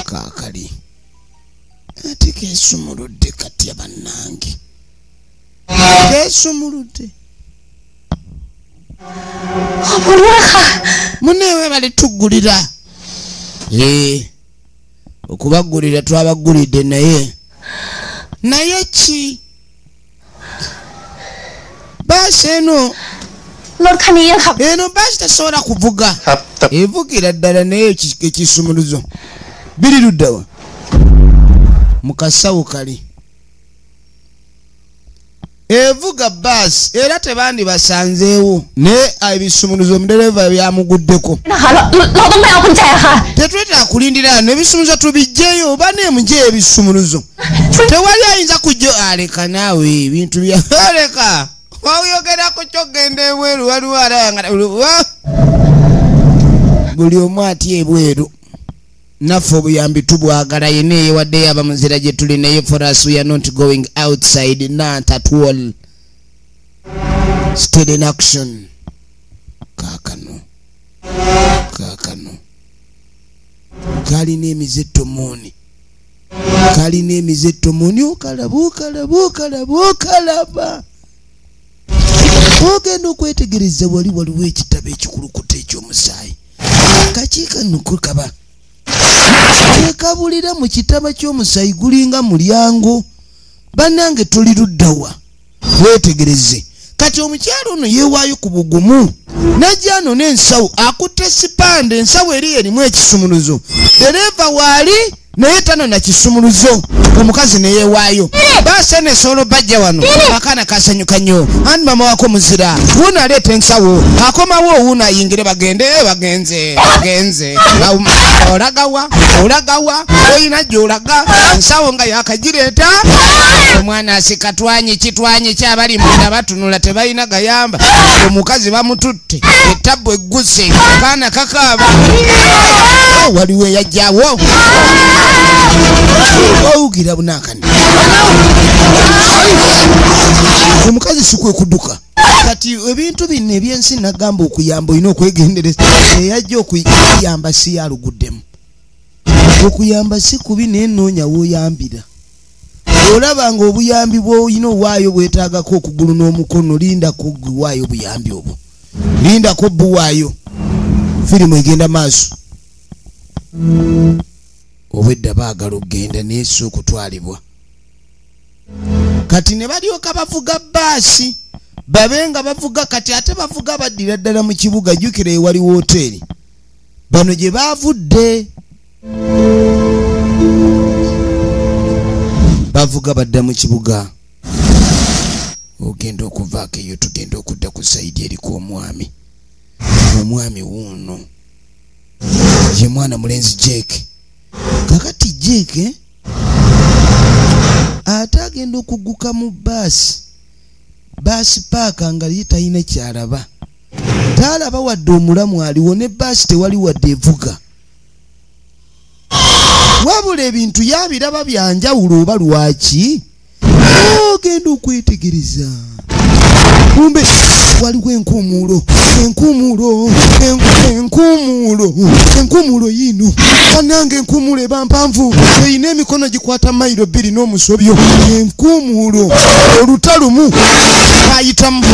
Kaakali. Ate keesumuludde katya bannange. Keesumuludde. Munneewe bali tuggulira. Okubaggulira twabaggulidde naye. Naye ki? Baasi eno. Eno baasi tasobola kuvuga. Evugira ddala naye ekisumuluzo. Biri ludda wa? Mu kasawo kali. Evuga baasi era tebandi basanzeewo naye ebisumuluzo omudereeva byamuguddeko. Tetwetaaga kulindira wano ebisumuluzo tubiggyeyo oba neemugye ebisumuluzo. Tewali ayinza kujja aleka naawe ebintu bya aleka. Wayogera ku kyogenda ebweru waliwo alanga buli omu atya ebweru. Naffe obuyambi tubwagala yenna eyewaddeyo abamuzira gye tuli naye for us we are not going outside not at all. Still in action. Kaakano. Kaakano. Kalina emize tomooni. Kalina emize tomooni okalaba okalaba okalaba okalaba. Ogenda okwetegereza wali waliwo ekitabo ekikulukuta eky'omusaayi. Kakiika nno kaba. Tekabulira mu kitabo ky'omusaayi gulinga mulyango. Bannange tuli luddawa. Weetegereze. Kati omukyalo ono yeewaayo ku bugumu. Najja ano n'ensawo akutte sipande ensawo eri erimu ekisumuluzo. Ddereeva waali naye tano na kisumuluzo. Omukazi ne yeewaayo. Baasi eno esobola bajja wano. Akaana kasanyuka nnyo. Anti mama wako muzira. Wuuno aleeta ensawo. Akomawo wuuno ayingire bagende bagenze. Bagenze. Olagawa. Olagawa. Olina gy'olaga. Ensawo nga yakagireeta. Omwana asika twanyi kitwanyi kyabali munda batunula tebalina gayamba. Omukazi bamututte. Ettabbu egguse. Akaana kakaaba. Waliwo eyajjawo. Owugira bunaakano. Omukazi si kwe kudduka. Kati ebintu bino ebyensi nagamba okuyamba olina okwegendereza. Eyajja okuyamba si yaluguddemu. Okuyamba si kubi naye nnoonya w'oyambira. Olaba ng'obuyambi bw'olina owaayo bwetaagako okugulu n'omukono lindako gwe waayo obuyambi obwo. Lindako buwaayo. Firimu egenda maaso. Obwedda baagala okugenda naye si okutwalibwa. Kati ne balyoka bavuga baasi. Babe nga bavuga kati ate bavuga baddira ddala mu kibuga. Jjukira ewali woteeri bano gye baavudde. Bavuga badda mu kibuga. Ogenda okuvaako eyo tugenda okudda ku sayidi eriko omwami. Omwami wuuno ye mwana mulenzi Jake. Kakati Jake ate agenda okugguka mu baasi. Baasi paaka nga ye talina kyalaba. Taalaba wadde omulamu aliwo ne baasi tewali wadde evuga. Wabula ebintu yabiraba bya njawulo oba lwaki? Ogenda okwetegereza. Kumbe waliwo enkuumuulo, enkuumuulo, enkuumuulo, enkuumuulo yiino. Bannange enkuumuulo eba mpanvu, erina emikono gikwata mayiro 2 n'omusobyo. Enkuumuulo olutalumu ayitamu,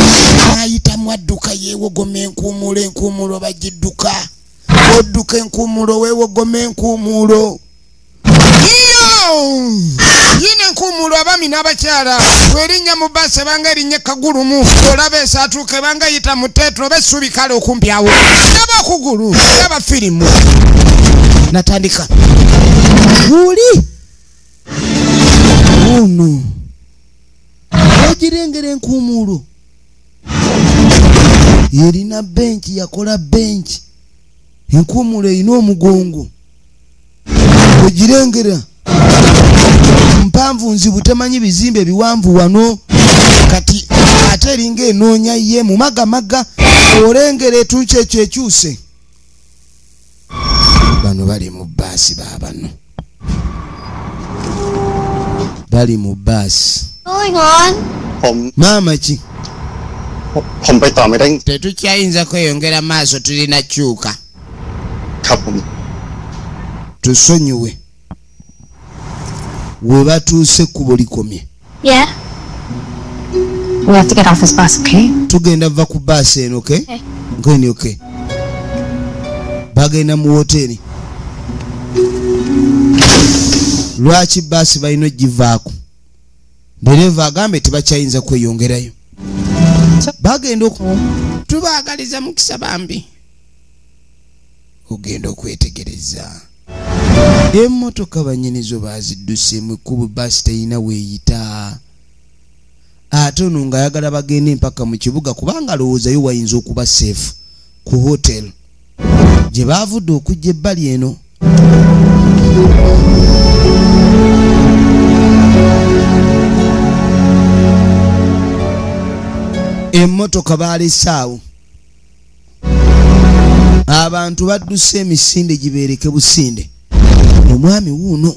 ayitamu adduka yeewogoma enkuumuulo, enkuumuulo bagidduka. Odduka enkuumuulo weewogoma enkuumuulo. Yina enkuumuulo abaami n'abakyala werinnya mu baasi ebanga erinnya kagulumu olaba esaatuuka ebanga eyita mu teetro oba essubi kale okumpi awo laba okugulu laba firimu natandika wuli ono ogirengera enkuumuulo erina benki yakola benki enkuumuulo erina omugongo ogirengera mpanvu nzibu temanyi bizimbe biwanvu wano kati ate eringa enoonya ye mu magamaga olengera etuuki ekyo ekyuse. Bano bali mu baasi baabano bali mu baasi. Maama ki tetukyayinza kweyongera maaso tulina kyuka tusonyiwe. We batuuse ekkubo likomye. Tugenda va ku baasi eno okay? Nkweni okay. Bagenda mu woteeri. Lwaki baasi balina ogivaako? Ddereeva agambe tebakyayinza kweyongerayo. Bagenda tubaagaliza mukisa bambi. Ogenda okwetegereza. Emmotoka bannyinizo baazidduseemu ekkubo baasi terina weeyita. Ate ono ng'ayagala bagende mpaka mu kibuga kubanga alowoozayo wayinza okuba safe ku hotel gye baavudde okujja ebbali eno. Emmotoka baalese awo. Abantu badduse emisinde gibeereke businde. Omwami wuuno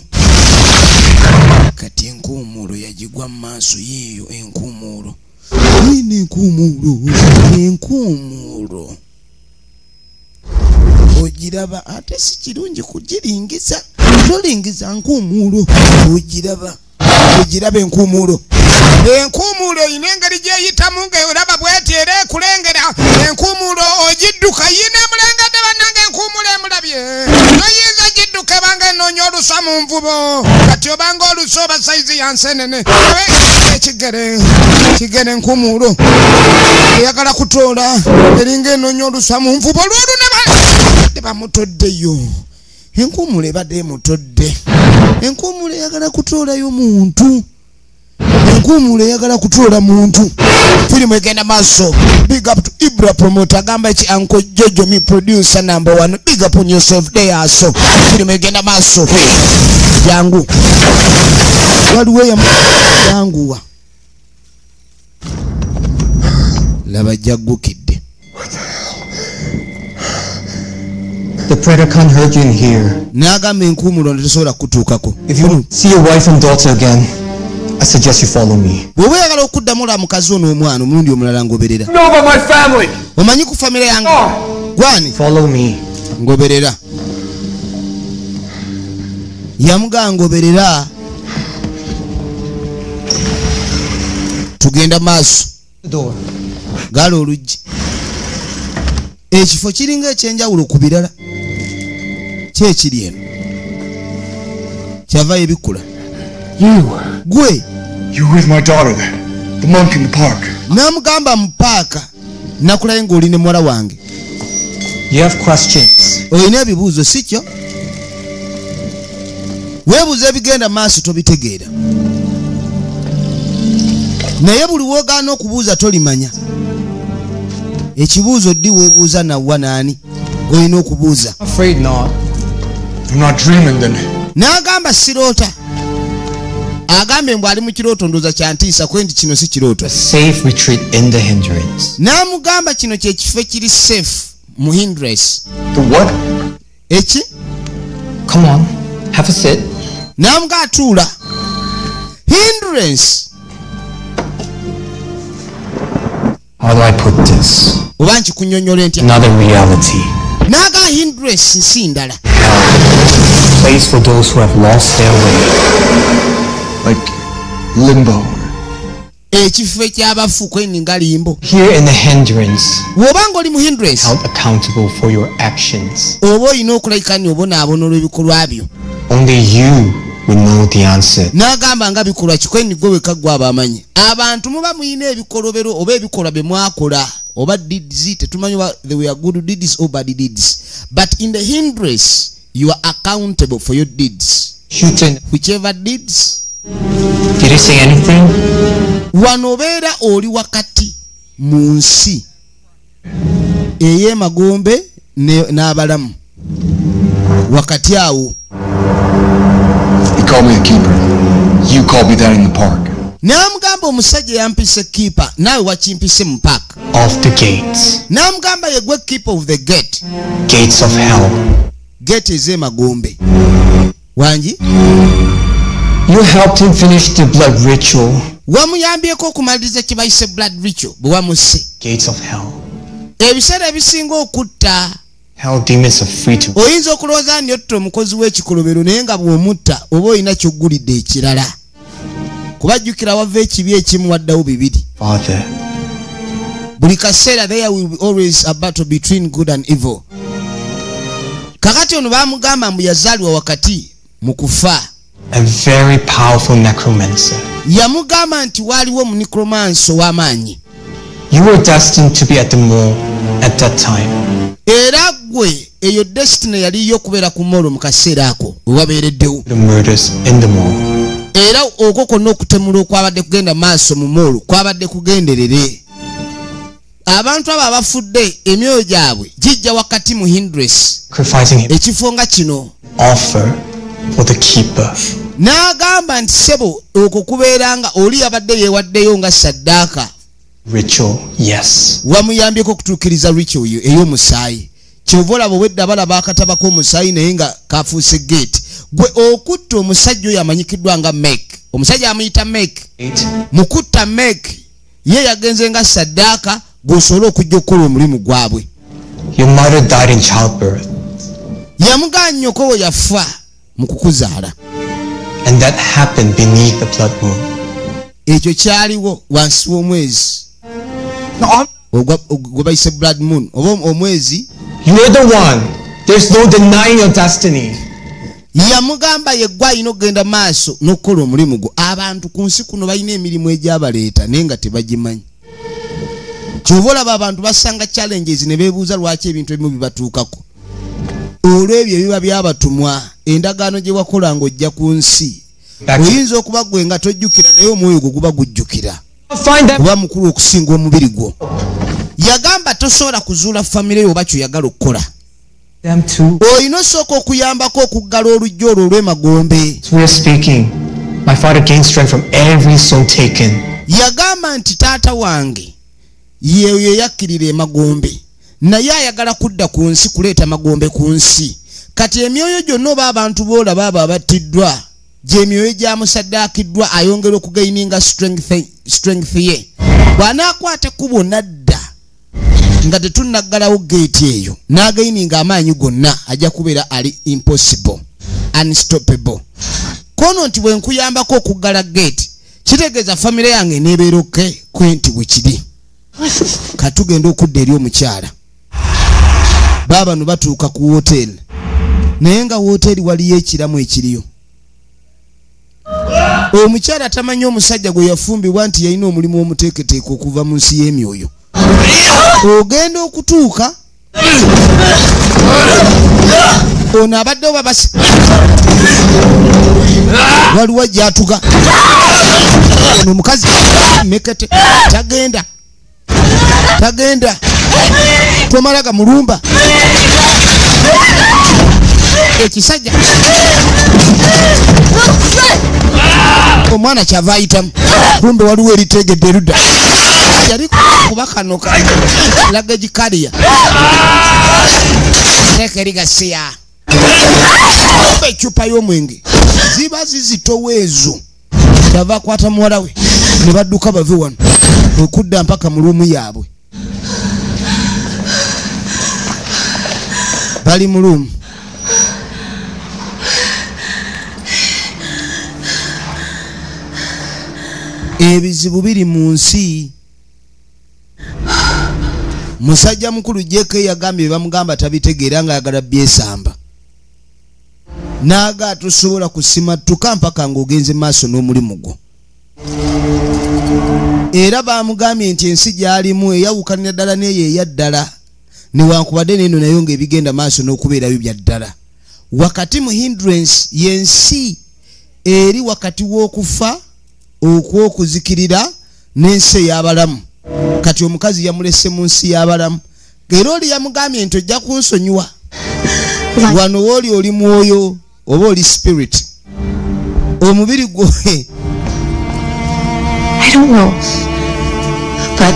kati enkuumuulo yagigwa mu maaso yiiyo enkuumuulo yiino enkuumuulo enkuumuulo ogiraba ate si kirungi kugiringiza tolingiza nkuumuulo ogiraba ogiraba enkuumuulo enkuumuulo erina engeri gyeyitamu ng'olaba bw'eti era ekulengera enkuumuulo ogidduka yiino emulengedde bannange enkuumuulo emulabye toyinza gidduka ebanga enoonya olusa mu nvubo kati obanga olusa oba sayizi ya nsenene ekigere kigere enkuumuulo eyagala kutoola eringa enoonya olusa mu nvubo lwolu ne bamutoddeyo enkuumuulo ebadde emutodde enkuumuulo eyagala kutoolayo muntu. Enkuumuulo eyagala kutoola muntu. Firimu egenda maaso. Big up to Ibra promoter agamba ki Uncle Jojo mi producer number 1. Big up on yourself there so. Firimu egenda maaso. Jangu. Waliwo yanguwa. Laba jaggukidde. The predator can't hurt you in here. N'agamba enkuumuulo tesobola kutuukako. If you see your wife and daughter again, I suggest you follow me. Bw'oba oyagala okuddamu olaba mukazi ono omwana omulundi omulala ngoberera. Know about my family. Omanyi ku famire yange? Gwani? Follow me. Ngoberera. Yamugamba ngoberera. Tugenda maaso. Door. Gala oluggi. Ekifo kiringa ekyenjawulo ku birala. Ki ekiri eno? Kyava ebikkula. You. Gwe. You with my daughter then? The monk in the park. N'amugamba mu paaka nakulaye ng'oli ne muwala wange. You have questions. Olina ebibuuzo, si kyo? Weebuuza ebigenda maaso, tobitegeera, naye buli woogaana okubuuza tolimanya. Ekibuuzo ddi weebuuza nawa naani olina okubuuza? I'm afraid not. I'm not dreaming then. N'agamba siroota. Agambye mbw ali mu kirooto, ndooza kyantiisa kwe nti kino si kirooto. A safe retreat in the hindrance. N'amugamba kino kyekifo ekiri safe mu hindrance. The what? Eki? Come on, have a sit. N'amuga atuula. Hindrance. How do I put this? Oba nkikunnyonnyola ntya? Another reality. N'aga hindrance nsi ndala. Place for those who have lost their way. Like limbo. Ekifo ekyabafu kweni nga limbo. Here in the hindrance, bw'oba ng'oli mu hindrance, held accountable for your actions. Oba olina okulabika ni obonaabona olw'ebikolwa byo. Only you will know the answer. N'agamba nga bikolwa kikweni gwe wekka gwe abamanyi. Abantu muba muyina ebikolobero oba ebikolwa bye mwakola oba deeds, tetumanyi oba they were good deeds or bad deeds, but in the hindrance you are accountable for your deeds. Houghton, whichever deeds. Did he say anything? Wano obeera oli wakati mu nsi ey'emagombe n'abalamu wakati awo. He called me a keeper. You called me that in the park. N'amugamba omusajja yampise keeper, naawe wakimpise mu park. Of the gates. N'amugamba yegwe keeper of the gate. Gates of hell. Gate ez'emagombe. Wangi? You helped him finish the blood ritual. Wamuyambyeko okumaliriza kye bayise blood ritual bwe wamusse. Gates of hell. Ebiseera ebisinga okutta. Hell demons are free to. Oyinza okulowooza nti otta omukozi w'ekikolobero, naye nga bw'omutta oba olina ky'oggulidde ekirala. Kubajjukira wava ekibi ekimu waddawo bibiri. Father. Buli kaseera there will be always a battle between good and evil. Kakati ono baamugamba mbu yazaalibwa wakati mu kufa. A very powerful necromancer. Yamugamba nti waaliwo omunicromancer ow'amaanyi. You were destined to be at the mall at that time. Era ggwe eyo destiny yaliyo okubeera ku mall mu kaseera ako we wabeereddewo. The murders in the mall. Era okwo kwonna okutemula okwabadde kugenda maaso mu mall kwabadde kugenderere. Abantu abo abafudde emyoyo gyabwe gijja wakati mu hindrance. Sacrificing him. Ekifo nga kino. Offer for the keeper. N'agamba nti ssebo okwo kubeera nga oli yabadde yeewaddeyo nga ssaddaaka. Ritual, yes. Wamuyambyeko okutuukiriza ritual eyo ey'omusaayi. Kyova olaba obwedda balaba akataba k'omusaayi naye nga kafuuse gate. Gwe okutta omusajja oyo amanyikiddwa nga Mek. Omusajja amuyita Mek. Mu kutta Mek ye yagenze nga ssaddaaka gw'osobole okujja okukola omulimu gwabwe. Your mother died in childbirth. Yamugaana nnyoko we yafa mu kukuzaala. And that happened beneath the blood moon. Ekyo kyaliwo wansi w'omwezi. Gwe bayise blood moon oba omwezi. You're the one. There's no denying your destiny. Yamugamba ye gwe alina okugenda maaso n'okukola omulimu gwo. Abantu ku nsi kuno balina emirimu egyabaleeta naye nga tebagimanyi. Kyova olaba abantu basanga challenges ne beebuuza lwaki ebintu ebimu bibatuukako. Olw'ebyo ebiba byabatumwa, endagaano gye wakola ng'ojja ku nsi. Oyinza okuba gwe nga tojjukira naye omwoyo gwo guba gujjukira. Kuba mukulu okusinga omubiri gwo. Yagamba tosobola kuzuula famire yo oba ky'oyagala okukola. Olina osooka okuyambako okuggala oluggi olwo olw'emagombe. We are speaking. My father gained strength from every soul taken. Yagamba nti taata wange yeeyo yakkirira emagombe naye ayagala kudda ku nsi kuleeta magombe ku nsi. Kati emyoyo gyonna oba abantu b'olaba abo abattiddwa gy'emyoyo gyamusaddaakiddwa ayongera okugaininga strength ye. Bw'anaakwata ekkubo n'adda nga tetunnaggalawo geeti eyo n'againinga amaanyi gonna ajja kubeera ali impossible, unstoppable. Kono nti bwe nkuyambako okuggala geeti kitegeeza famire yange eneebeera okke kwe nti bwe kiri. Katugenda okudda eri omukyala. Baabano batuuka ku woteeri naye nga woteeri waliyo ekiramu ekiriyo. Omukyala tamanyi omusajja gwe yafumbibwa nti yalina omulimu omuteeketeeke okuva mu nsi y'emyoyo. Ogenda okutuuka ono abadde oba basi waliwo gyatuga ono omukazi mekete tagenda tagenda tomalaga mulumba ekisajja omwana kyava ayitamu kumbe waliwo eritegedde erudda yali kuba kano luggage carrier teeka eri gasiya ecupa y'omwenge ziba zizitowa ezo kyava akwata muwala we ne badduka bave wano okudda mpaka mu room yaabwe. Bali mu room. Ebizibu biri mu nsi. Musajja mukulu JK yagambye bamugamba tabitegeera nga ayagala byesamba. Naga tusobola kusimattuka mpaka ng'ogenze maaso n'omulimu gwo. Era bamugambye nti ensi gy'alimu eyawukanira ddala n'eyo eya ddala, newankubadde n'eno nayo ng'ebigenda maaso n'okubeerayo bya ddala. Wakati mu hindrance y'ensi eri wakati w'okufa okw'okuzikirira n'ensi ey'abalamu. Kati omukazi yamulese mu nsi y'abalamu. Era oli yamugambye nti ojja kunsonyiwa. Wano wooli oli mwoyo oba oli spirit. Omubiri gwo I don't know. But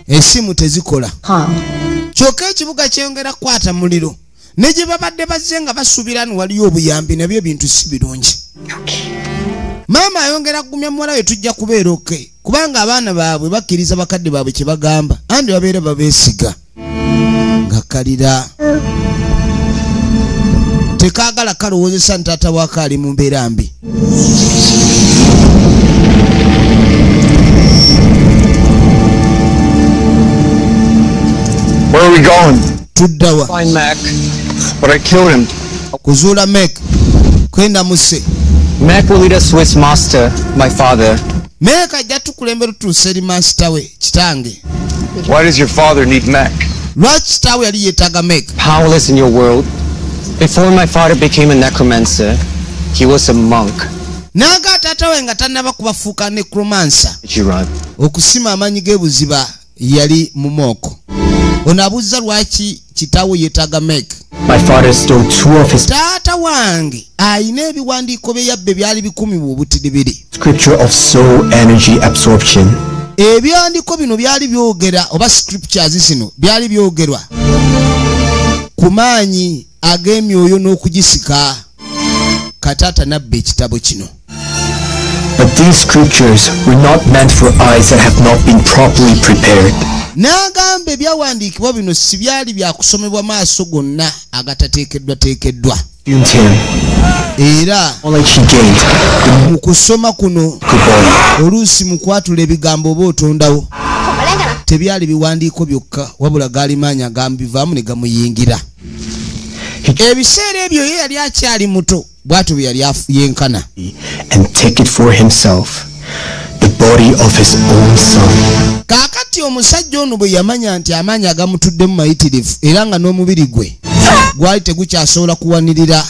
esimu tezikola. Kyokka ekibuga kyeyongera kukwata muliro. Ne gye babadde bazze nga basuubira nti waliyo obuyambi nabyo ebintu si birungi. Maama ayongera kugumya muwala we tujja kubeera okay. Kubanga abaana baabwe bakkiriza bakadde baabwe kye bagamba andi babeera babeesiga. Nga kalira. Tekaagala kalowoozesa nti taata waako ali mu mbeera mbi. Where are we going? Tuddawa. Find Mac. But I killed him. Kuzuula Mac. Kwenda musse. Mac will lead us to his master, my father. Mac ajja tukulembera tutuuse eri master we, kitange. Why does your father need Mac? Lwaki kitaawe yali yeetaaga Mac? Powerless in your world. Before my father became a necromancer, he was a monk. Naga taata we nga tannaba kubafuuka necromancer. Okusima amaanyi g'ebuziba yali mumooko. Ono abuuza lwaki kitaawe yeetaaga Mac. My father stole two of his taata wange ayina ebiwandiiko bye yabbe byali bikumibwa obutidibiri. Scripture of soul energy absorption. Ebiwandiiko bino byali byogera oba scriptures zino byali byogerwa ku maanyi ag'emyoyo n'okugisika. Kataata nabba ekitabo kino. But these scriptures were not meant for eyes that have not been properly prepared. N'agamba ebyawandiikibwa bino si byali bya kusomebwa maaso gonna agatateekeddwateekeddwa. Era mu kusoma kuno oluusi mu kwatula ebigambo oba otondawo tebyali biwandiiko byokka wabula gaali maanyi agambivaamu ne gamuyingira. Ebiseera ebyo ye yali akyali muto bw'atyo bwe yali yenkana. And take it for himself. The body of his own son. Kaakati omusajja ono bwe yamanya nti amaanyi agamutuddemu mayitirivu era nga n'omubiri gwe gwali tegukyasobola kuwanirira,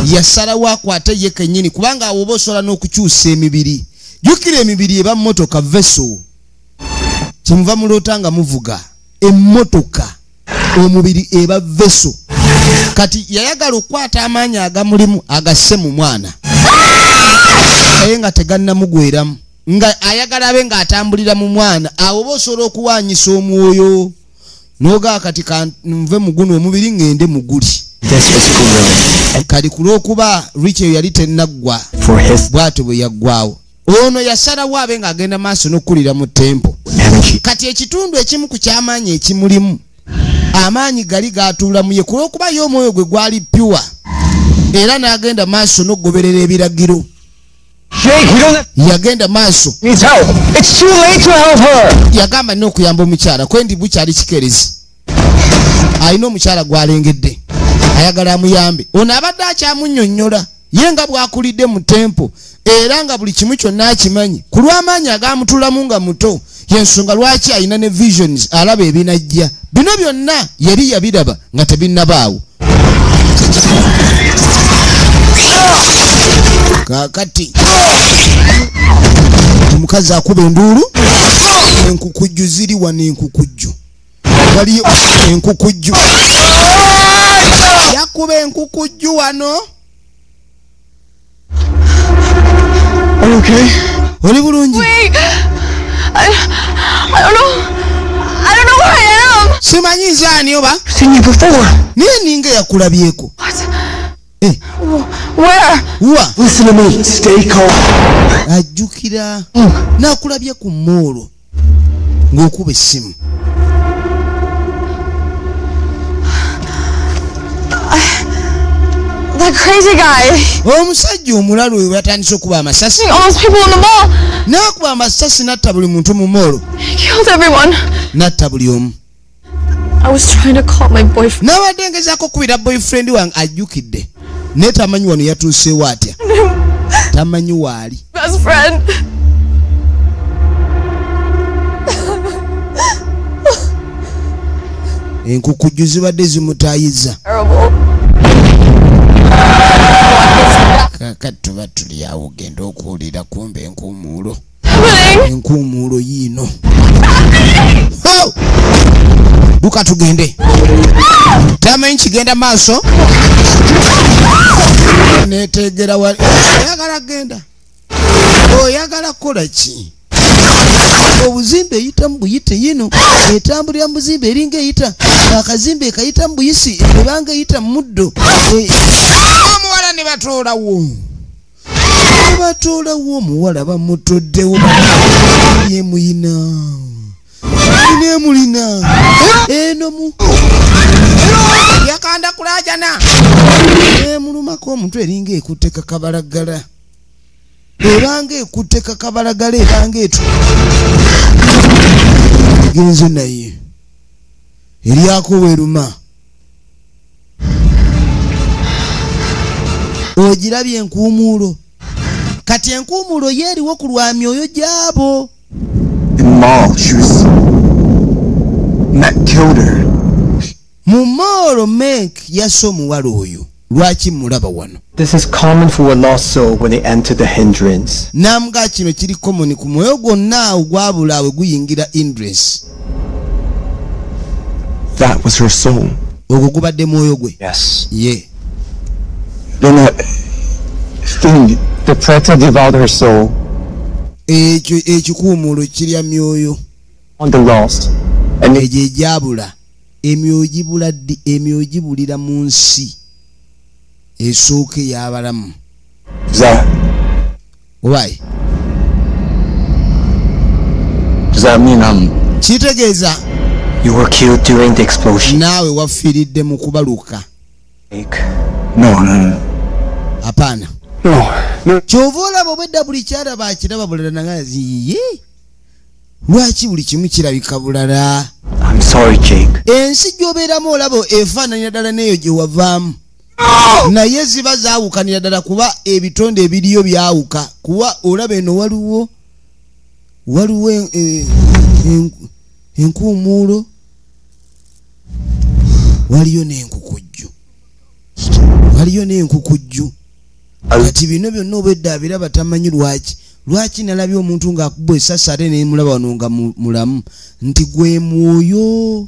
yasalawo akwate ye kennyini kubanga awo oba osobola n'okukyusa emibiri. Jjukira emibiri eba mmotoka vessel. Kyemuva muloota nga muvuga emmotoka, omubiri eba vessel. Kati yayagala okukwata amaanyi agamulimu agasse mu mwana naye nga tegannamugweramu, nga ayagala abe ng'atambulira mu mwana. Awo oba osobola okuwanyisa omwoyo n'ogaa kati kanve mu guno omubiri ŋŋende mu guli. Kati ku lw'okuba Rachel yali tennaggwa bw'atyo bwe yaggwawo. Ono yasalawo abe ng'agenda maaso n'okkulira mu tempo. Kati ekitundu ekimu ku ky'amaanyi ekimulimu amaanyi gali gatuula mu ye ku lw'okuba ye omwoyo gwe gwali pure era n'agenda maaso n'okugoberera ebiragiro. Yagenda maaso. Yagamba nina okuyamba omukyala kwendi bukyali kikeerezi. Alina omukyala gw'alengedde ayagala amuyambe. Ono abadde akyamunnyonnyola ye nga bw'akulidde mu tempo Era nga buli kimu kyonna akimanyi ku lw'amaanyi agamutulamu nga muto, yensonga lwaki alina ne visions, alaba ebinajja. Bino byonna yali yabiraba nga tebinnabaawo. Kaakati omukazi akuba enduulu, enkukujju ziri wano, enkukujju waliyo, enkukujju yakuba enkukujju wano. Are you okay? Oli bulungi? Wait. I don't know. I don't know where I am. Simanyi nze ani oba. Seen you before. Naye ninga yakulabyeko. What? Eh. Where? Wa? Listen to me. Stay calm. Ajjukira nakulabye ku mall ng'okuba essimu. That crazy guy. Omusajja omulalu oyo yatandise okuba amasasi. All those people in the mall. N'akuba amasasi n'atta buli muntu mu mall. He killed everyone. N'atta buli omu. I was trying to call my boyfriend. Nabadde ngezaako okukubira boyfriend wange, ajjukidde. Naye tamanyi wano yatuuseewo atya. Tamanyi waali. Best friend. Enkukujju zibadde zimutaayiza. Terrible. Kaakati tuba tuli awo ogenda okuwulira kumbe enkuumuulo. Happening. Enkuumuulo yiino. Ho! Duka tugende. Tamanyi kigenda maaso. Neetegera wali. Oyagala genda. Oyagala kukola ki? Obuzimbe eyita mu buyite yino, etambulira mu buzimbe eringa eyita akazimbe ekayita mu buyisi, ebanga eyita mu muddo. Omuwala ne batoolawo, ne batoolawo omuwala bamutoddewo, yemuyina nemulina eno mu yakanda kulajana emulumako omutwe eringa ekutte kakabalagala, ebanga ekutte kakabalagala, ebanga etu genze naye eryako weruma. Ogirabye enkuumuulo. Kati enkuumuulo yeeriwo ku lwa myoyo gy'abo. In the mall, she was... Matt killed her. Mu mall Meg yasse omuwala oyo. Lwaki mulaba wano? This is common for a lost soul when they enter the hindrance. Namuga kino kiri common ku mwoyo gwonna ogwabula we guyingira hindrance. That was her soul. Ogwo gubadde mwoyo gwe. Yes. Ye. Then that thing, the predator devoured her soul. Ekyo ekikuumuulo kirya myoyo. On the lost. And egyo egyabula emyoyo gibula ddi? Emyoyo gibulira mu nsi esooka ey'abalamu. That, Why? does that mean I'm... Kitegeeza you were killed during the explosion. Naawe wafiiridde mu kubaluka. No, no, no. Hapana. No, no. Kyova olaba obwedda buli kyalaba akiraba bulala nangazi ye. Lwaki buli kimu kirabika bulala? I'm sorry, Jake. Ensi gy'obeeramu olaba efaananira ddala n'eyo gye wavaamu. Naye ziba zaawukanira ddala kuba ebitonde ebiriyo byawuka. Kuba olaba eno waliwo enkuumuulo, waliyo n'enkukujju, waliyo n'enkukujju. Kati bino byonna obwedda abiraba tamanyi lwaki. Lwaki nalabye omuntu ng'akubwa essasi ate ne mulaba wano nga mulamu, nti gwe mwoyo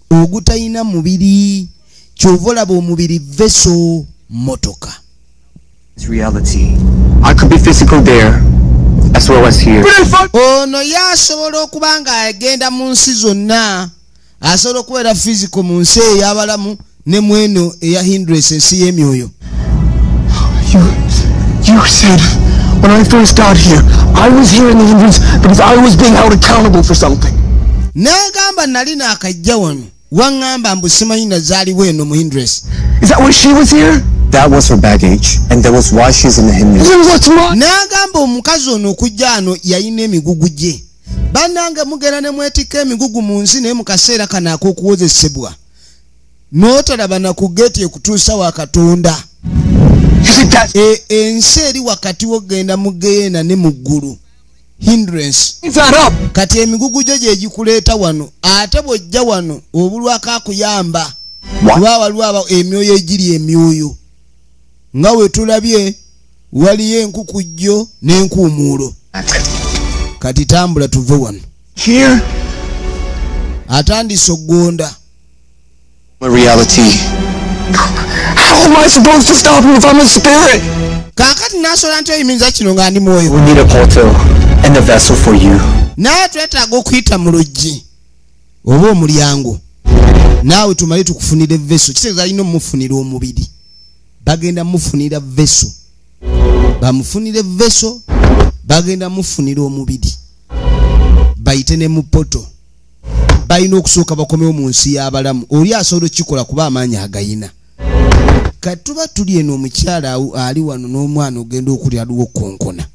ogutalina mubiri. Kyova olaba omubiri veso motoka. It's reality. I could be physical there as well as here. Ono yasobola okuba ng'agenda mu nsi zonna, asobola okubeera physical mu nsi ey'abalamu ne mweno eya hindrance, ensi y'emyoyo. You said when I first got here, I was here in the hindrance because I was being held accountable for something. N'agamba nali naakajja wano, waŋŋamba mbu simanyi nazaaliwo eno mu hindrance. Is that why she was here? That was her baggage, and that was why she's in the hindrance. Then what's mine? N'agamba omukazi ono okujja ano yalina emigugu gye. Bannange mugenda ne mwetikka emigugu mu nsi, naye mu kaseera kano ak'okuwozesebwa n'otalaba na ku geeti ekutuusa wa Katonda. Ensi eri wakati w'okugenda mu geyeena ne mu ggulu. Hindrance. Kati emigugu gyo gye gikuleeta wano, ate bw'ojja wano obulwako akuyamba. Kuba waliwo emyoyo egiri emyoyo nga we tulabye waliyo enkukujjo n'enkuumuulo. Kati tambula tuve wano. Atandise okugonda. How am I supposed to stop him if I'm a spirit? Kaakati nasobola nti oyimiriza kino nga ndi mwoyo. We need a portal and a vessel for you. Naye twetaaga okuyita mu luggi oba omulyango, naawe tumale tukufunire vessel. Kitegeeza alina omufunira omubiri. Bagenda mufunira vessel, bamufunire vessel, bagenda mufunira omubiri, bayite ne mu poto. Balina okusooka bakomewo mu nsi y'abalamu. Oli asobola okukikola kuba amaanyi agayina. Kati tuba tuli eno, omukyala ali wano n'omwana ogenda okulya aliwo konkona.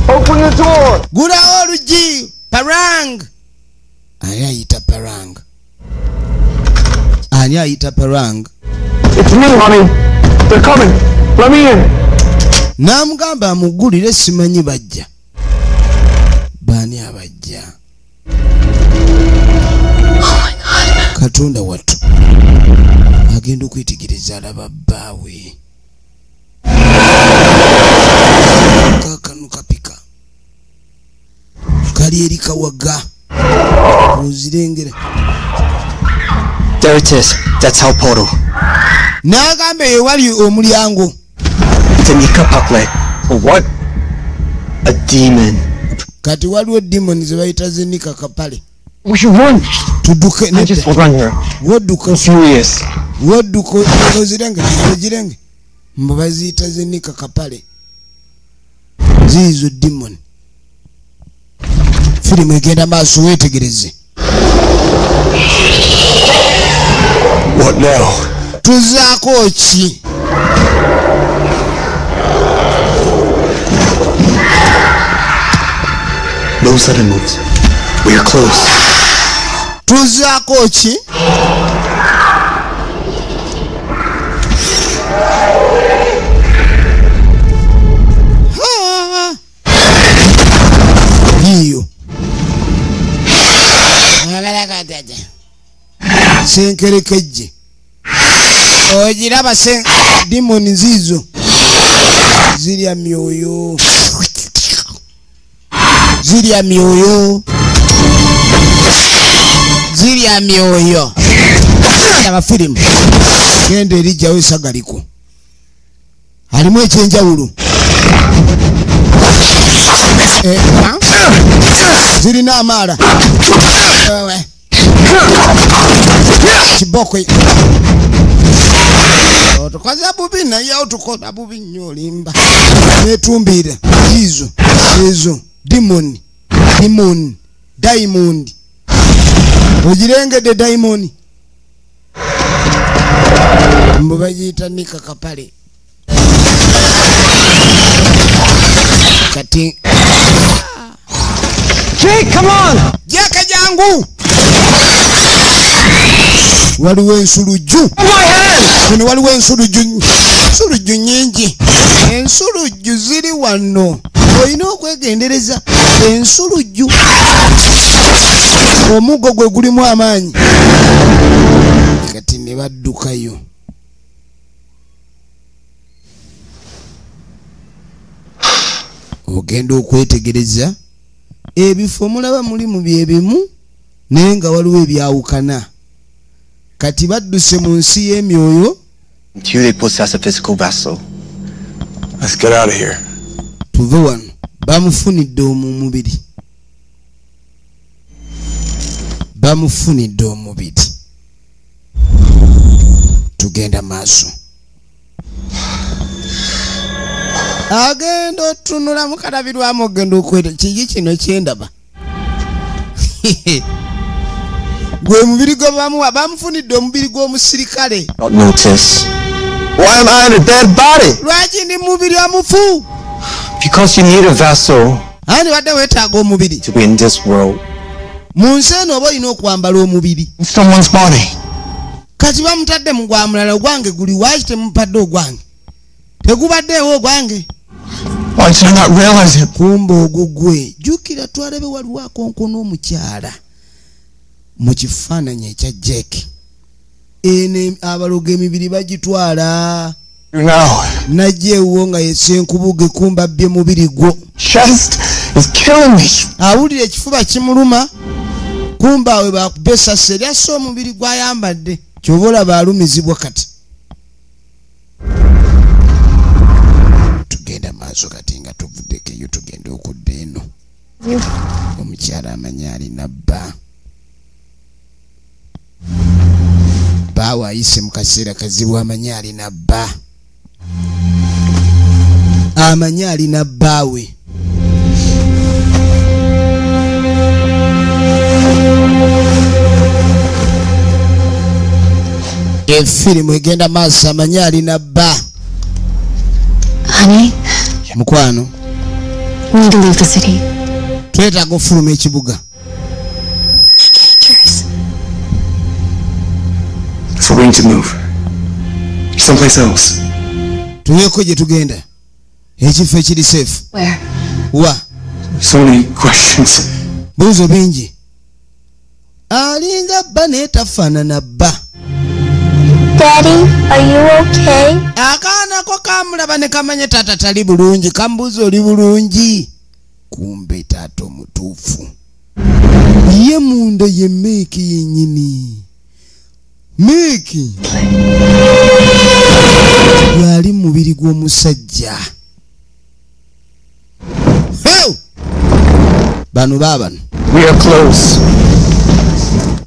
Open the door. Gulawo oluggi. Parang. Ani ayita Parang? Ani ayita Parang? It's me, honey. They're coming. Let me in. N'amugamba amugulire, simanyi bajja. Baani abajja? Katonda wattu. Agenda okwetegereza alaba bbaawe. Kaakano kapika kali eri kawaga ozirengera. There it is. That's our portal. N'agamba eyo wali omulyango. It's an Ikapakle. A what? A demon. Kati waliwo demon ze bayita zenika kapale. We should run. Tudduke. I just run here. Wodduka. I'm furious. Wodduka ozirenge ozirenge. Mbu baziyita zenika kapale. Ziizo demon. Firimu egenda maaso, weetegereze. What now? Tuzaako ki? No sudden moves. We are close. Tuzaako ki? Ha! Yiyo. Senkerekejje. Ogiraba demon ziizo zirya myoyo, zirya myoyo, zirya myoyo. Aba firimu genda erijjawo esagaliko alimu ekyenjawulo. Zirina amaala kiboko. Otukoze bubi naye otukola bubi nnyo, olimba. Netumbiira ziizo ezo demon, demon, diamond. Ogirengedde diamond. Mbu bagiyita nika kapale. Kati Jake, come on! Jake, jangu. Waliwo ensulujju. Wano waliwo ensulujju, ensulujju nnyingi. Ensulujju ziri wano. Olina okwegendereza ensulujju. Omuggo gwe gulimu amaanyi. Kati ne baddukayo. Ogenda okwetegereza ebifo mulaba mulimu byebimu naye nga waliwo ebyawukana. Kati badduse mu nsi y'emyoyo. Until they possess a physical vessel. Let's get out of here. Tuve wano. Bamufunidde omubiri. Bamufunidde omubiri. Tugenda maaso. Agenda otunula mukalabirwamu ogenda okweta kiki kino kyendaba. Gwe mubiri gwe bamuwa, bamufunidde omubiri gw'omusirikale. Not notice. Why am I in a dead body? Lwaki ndi mubiri omufu? Because you need a vessel. Ani wadde weetaaga omubiri. To be in this world. Mu nsi eno oba olina okwambala omubiri. Someone's body. Kati bamutadde mu gwa mulala, ogwange guli waaki? Temupadde ogwange, tegubaddeewo ogwange. Why did I not realize it? Kumba ogugwe. Jjukira twalabe waliwo akonkona omukyala mu kifaananyi ekya Jack. Eno abalogo emibiri bagitwala. Now, najja ewuwo nga yesenkubuge, kumba bbye mubiri gwo. Chest is killing me. Awulira ekifuba kimuluma, kumba awe bakuba essasi eryasse omubiri gw'ayambadde. Kyova olaba alumizibwa. Kati tugenda maaso. Kati nga tuvuddeko eyo, tugenda okudda eno. Omukyala amanyi alina bba. Bbaawe ayise mu kaseera kazibu. Amanyi alina bba, amanyi alina bbaawe. Efirimu egenda maaso. Amanyi alina bba. Honey, Mukwano, we need to leave the city. Twetaaga okufuluma ekibuga. Dangerous. So we need to move. Someplace else. Tubeeko gye tugenda, ekifo ekiri safe. Where? Wa? So many questions. Buuzo bingi. Alinga bba naye tafaanana bba. Daddy, are you okay? Akaana ko kamulaba ne kamanya taata tali bulungi. Kambuuza, "Oli bulungi?" Kumbe taata omutuufu ye munda ye meeki yennyini. Meeki yali mu mubiri gw'omusajja. Heu! Bano baabano. We are close.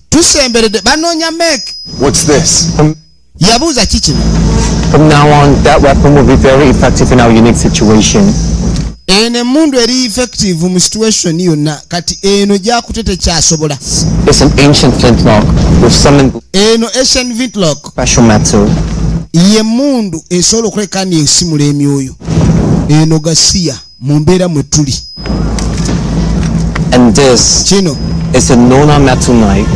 Tusemberedde. Banoonya meeki. What's this? Yabuuza, "Ki kino?" From now on, that weapon will be very effective in our unique situation. Eno emmundu eri effective mu situation yonna. Kati eno gyakute tekyasobola. It's an ancient flintlock with some Eno ancient flintlock special metal. Ye emmundu esobola okuleka ni esimula emyoyo. Eno gasiya mu mbeera mwe tuli. And this Kino is a Nona metal knife,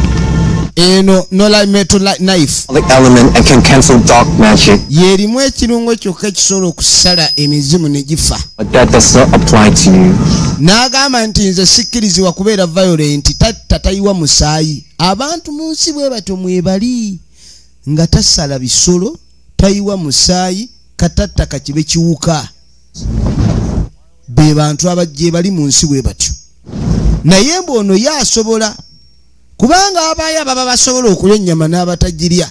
eno nola metal knife like element and can cancel dark magic. Y'erimu ekirungo kyokka ekisobola okusala emizimu ne gifa. But that does not apply to you. N'agamba nti nze sikkirizibwa kubeera violent. Tatta, tayiwa musaayi. Abantu mu nsi bwe batyo mwebali, nga tasala bisolo, tayiwa musaayi, katatta kakibe kiwuka. Be bantu abajje bali mu nsi bwe batyo. Naye mbu ono ye asobola, kubanga abaayo ababa basobola okulya ennyama n'abatagirya.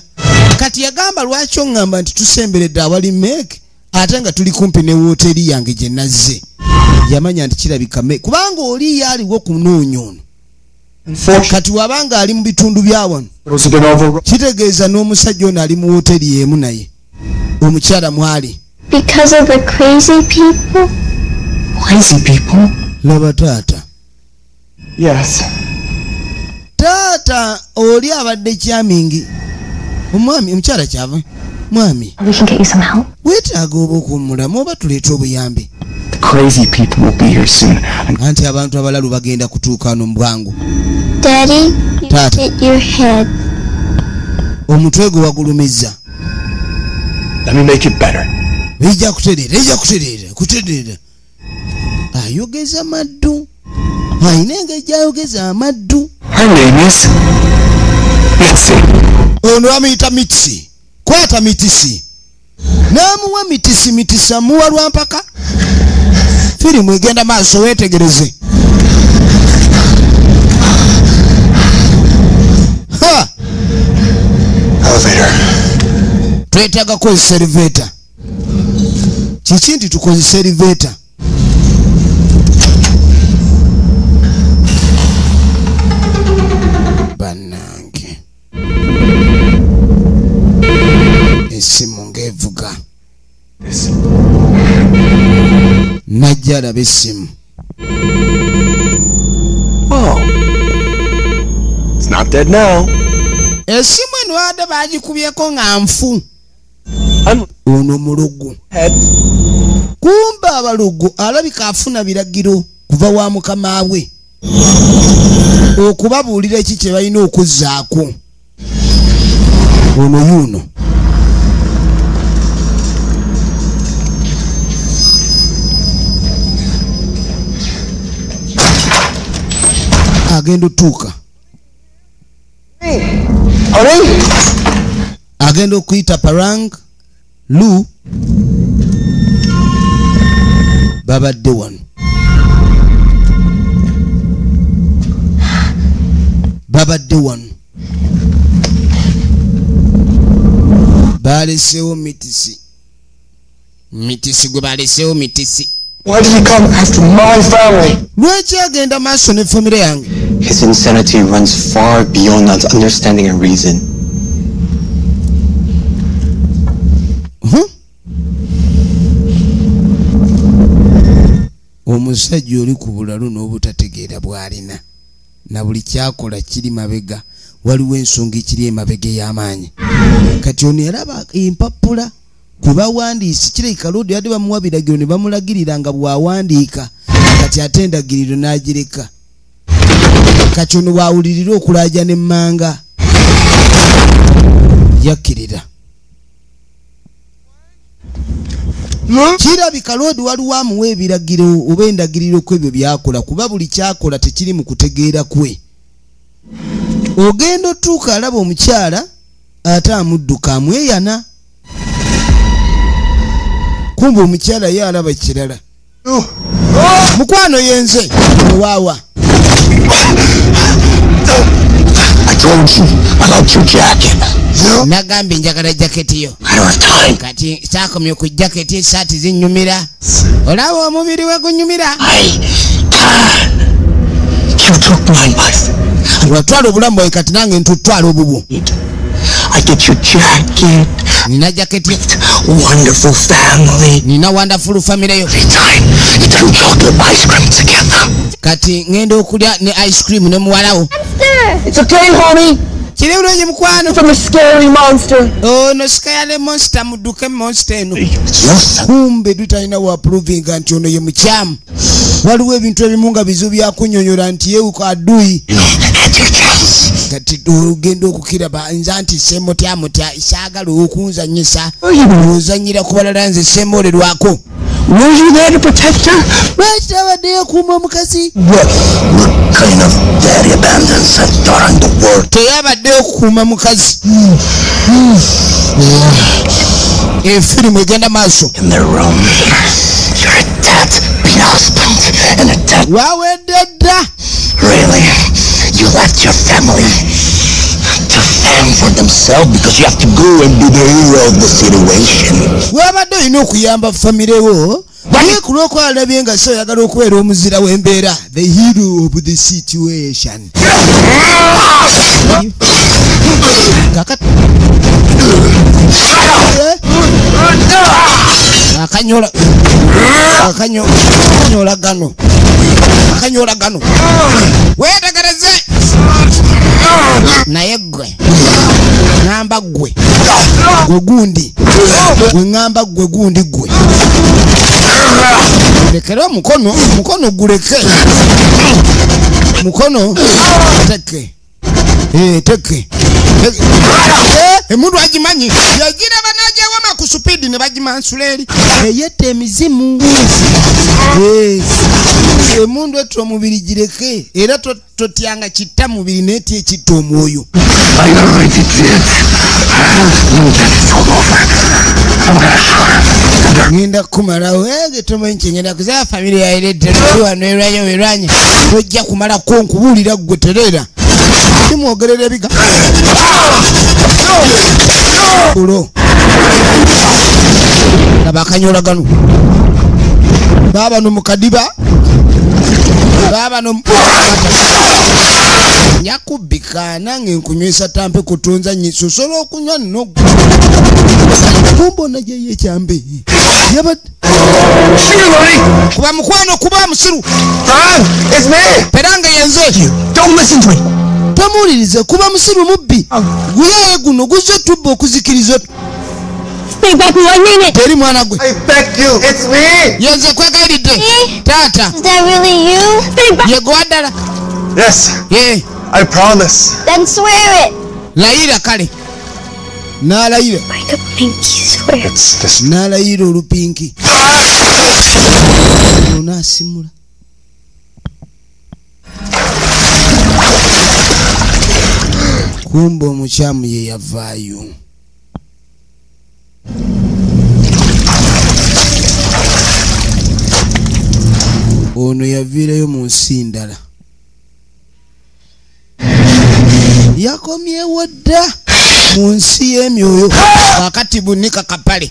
Kati yagamba, "Lwaki oŋŋamba nti tusemberedde awali meek ate nga tuli kumpi ne wooteri yange gye nazze?" Yamanya nti kirabika me kubanga oli ye aliwo kunoonya ono. Kati wabanga ali mu bitundu bya wano, kitegeeza n'omusajja ono ali mu wooteri emu naye omukyala mwali. Because of the crazy people? Crazy people? Laba taata. Yes. Taata oli abadde kyamingi. Omwami, omukyala kyava, "Mwami, We can get you some help. weetaaga oba okuwummulamu oba tuleete obuyambi?" The crazy people will be here soon. And Anti abantu abalalu bagenda kutuuka wano mu bwangu. Daddy, you Tata. hit your head. Omutwe gwe wagulumizza. Let me make it better. Ejja kutereera, ejja kutereera, kutereera. Ayogeza maddu, ayina engeri gyayogeza amaddu. Her name is Mitzi. Ono bamuyita Mitisi. Kwata mitisi n'amuwa mitisi. Mitisi amuwa lwampaka. Firimu egenda maaso, weetegereze. Ha! Elevator. Twetaaga kukozesa elevator. Kiki nti tukozesa elevator? Bannange, essimu ng'evuga. This. Najja alaba essimu. Oh. It's not dead now. Essimu eno wadde bagikubyeko nga nfu. I'm Ono mulugu. head. Kumba abalugu alabika afuna biragiro kuva wa mukama we okubabuulira eki kye balina okuzzaako. Ono yuno agenda otuuka, agenda okuyita Parang Lu. Babadde wano, babadde wano, baleseewo mitisi, mitisi gwe baleseewo mitisi. Why did he come after my family? Lwaki agenda maaso ne famire yange? His insanity runs far beyond understanding and reason. Omusajja oli ku bulalu n'obutategeera bw'alina, na buli kyakola kiri mabega, waliwo ensonga ekiri emabega ey'amaanyi. Kati ono yalaba empapula kwe bawandiise, kirabika Loodi yadde bamuwa biragiro ne bamulagirira nga bw'awandiika, kati ate endagiriro n'agireka. Kati ono bw'awulirira okulaajana emmanga yakkirira. Kirabika Loodi waliwo amuwa ebiragiro oba endagiriro ku ebyo by'akola, kuba buli kyakola tekiri mu kutegeera kwe. Ogenda otuuka alaba omukyala ate amudduka amweyana, kumbe omukyala ye alaba kirala. Mukwano yenze owaawa. I told you I like your jacket. Nagambye njagala jaketi yo. I don't have time. Kati saakomye ku jaketi, esaati zinnyumira, olaba omubiri we gunyumira. I can. You took my life. Watwala obulamu bwawe, kati nange ntutwala obubwo. I get your jacket. Nina jaketi. Wonderful family. Nina wonderful family yo. Every time you do chocolate ice cream together. Kati ngenda okulya ne ice cream ne muwalawo. It's okay, honey. Kiri bulungi mukwano. From a scary monster. Ono scary monster, mudduke monster eno. Yes. Kumbe tutalina wa approving nti ono ye mukyamu. Waliwo ebintu ebimu nga bizibu byakunnyonnyola nti yeewuka adui. Had your chance. Kati ogenda okukiraba nze nti semotya mutya saagala okunzannyisa, ozannyira ku balala nze semoolerwako. Were you there to protect her? Lwaki tabaddeyo okuuma omukazi? What kind of daddy abandons that daughter in the world? Teyabaddeyo okukuuma mukazi. Efirimu egenda maaso. In their room. You're a dead husband and a dead. Wawedde dda. Really? You left your family to fend for themselves because you have to go and be the hero of the situation. Wabadde olina okuyamba famire wo, naye ku lw'okuba alabye nga si oyagala okubeera omuzira w'embeera, the hero of the situation. Kakati akanyola akanyola gano akanyola gano weetegereze. Naye ggwe ŋŋamba ggwe gwe gundi gwe ŋŋamba ggwe gundi ggwe lekere omukono, mukono guleke, mukono teke teke. Emundu agimanyi yagiraba n'agyewama ku supiidi ne bagimansula eri eyetta emizimu. Emundu etta omubiri gireke, era totyanga kitta mubiri naye ti ekitta omwoyo. I already did. Then it's all over. I'm gonna shoot her. Ngenda kukumalawo ege tomanyi kye ngenda kuzaa famire yayiredde wano erwanya werwanya tojja kumalako nkubuulira ggwe tereera kimwogerera ebiga bulo laba akanyola gano baabano mu kadiba baabano njakubbika nange nkunywesa tampe kutunza nyiso osobola okunywa nno kumbona gyeyo ekyambe kuba mukwano kuba musiru. It's me. Peranga yenze. Don't listen to me. Tomuwulirize kuba musiru mubbi. Guyaye guno guzze tubba okuzikiriza. Stay back 1 minute. Teri mwana gwe. I beg you. It's me. Yenze kwegayiridde. Taata. Is that really you? Stay back. Ye gwe ddala. Yes. Yeah. I promise. Then swear it. Layira kale. N'alayira. Like a pinky swear. N'alayira olupinki. Onaasimula. Kumbe omukyamu ye yavaayo. Ono yaviireyo mu nsi ndala. Yakomyewo dda mu nsi y'emyoyo. Kakati bunika kapale.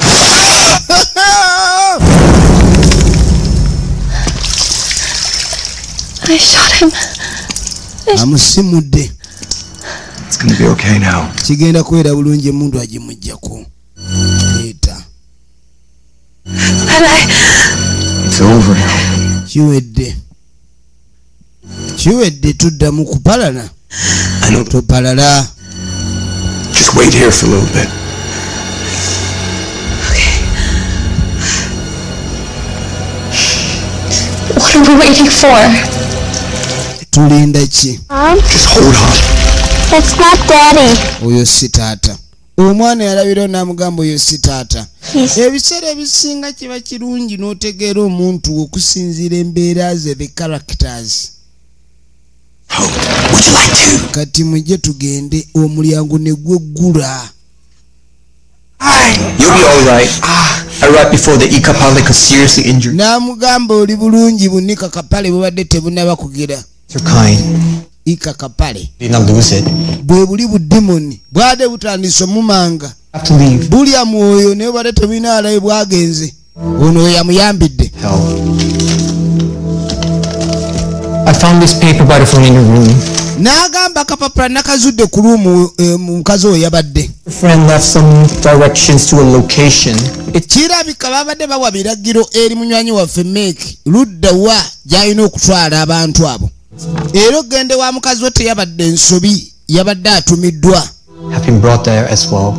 I shot him. Amusimudde. It's gonna be okay now. Kigenda kubeera bulungi emundu agimuggyako. Leeta. And I... It's over now. Kiwedde. Kiwedde tuddamu kupalana. Topalala. Just wait here for a little bit. Okay. What are we waiting for? Tulinda ki? Just hold on. That's not Daddy. Oyo si taata. Omwana yalabira n'amugamba oyo si taata. Ebiseera ebisinga kiba kirungi n'otegeera omuntu okusinziira embeera ze, the characters. Would you like to? Kati mujje tugende omulyango ne gweggula. You'll be all right. I right before the Ikapale could seriously injure. N'amugamba oli bulungi bunika kapale bubadde tebunnaba kugira. You're kind. Ika kapale. Did not lose it. Bwe buli budemoni bwadde butandise omumanga. Have to leave. Bulya mwoyo naye bwadde tebulina alayi bwagenze. Ono yamuyambidde. I found this paper by the phone in your room. N'agamba akapapula nakazudde ku ruumu mukazi oyo yabadde. Your friend left some directions to a location. Kirabika babadde bawa biragiro eri munywanyi waffe Meek ludda wa gy'alina okutwala abantu abo. Era ogende wa mukazi we teyabadde nsobi, yabadde atumiddwa. Have been brought there as well.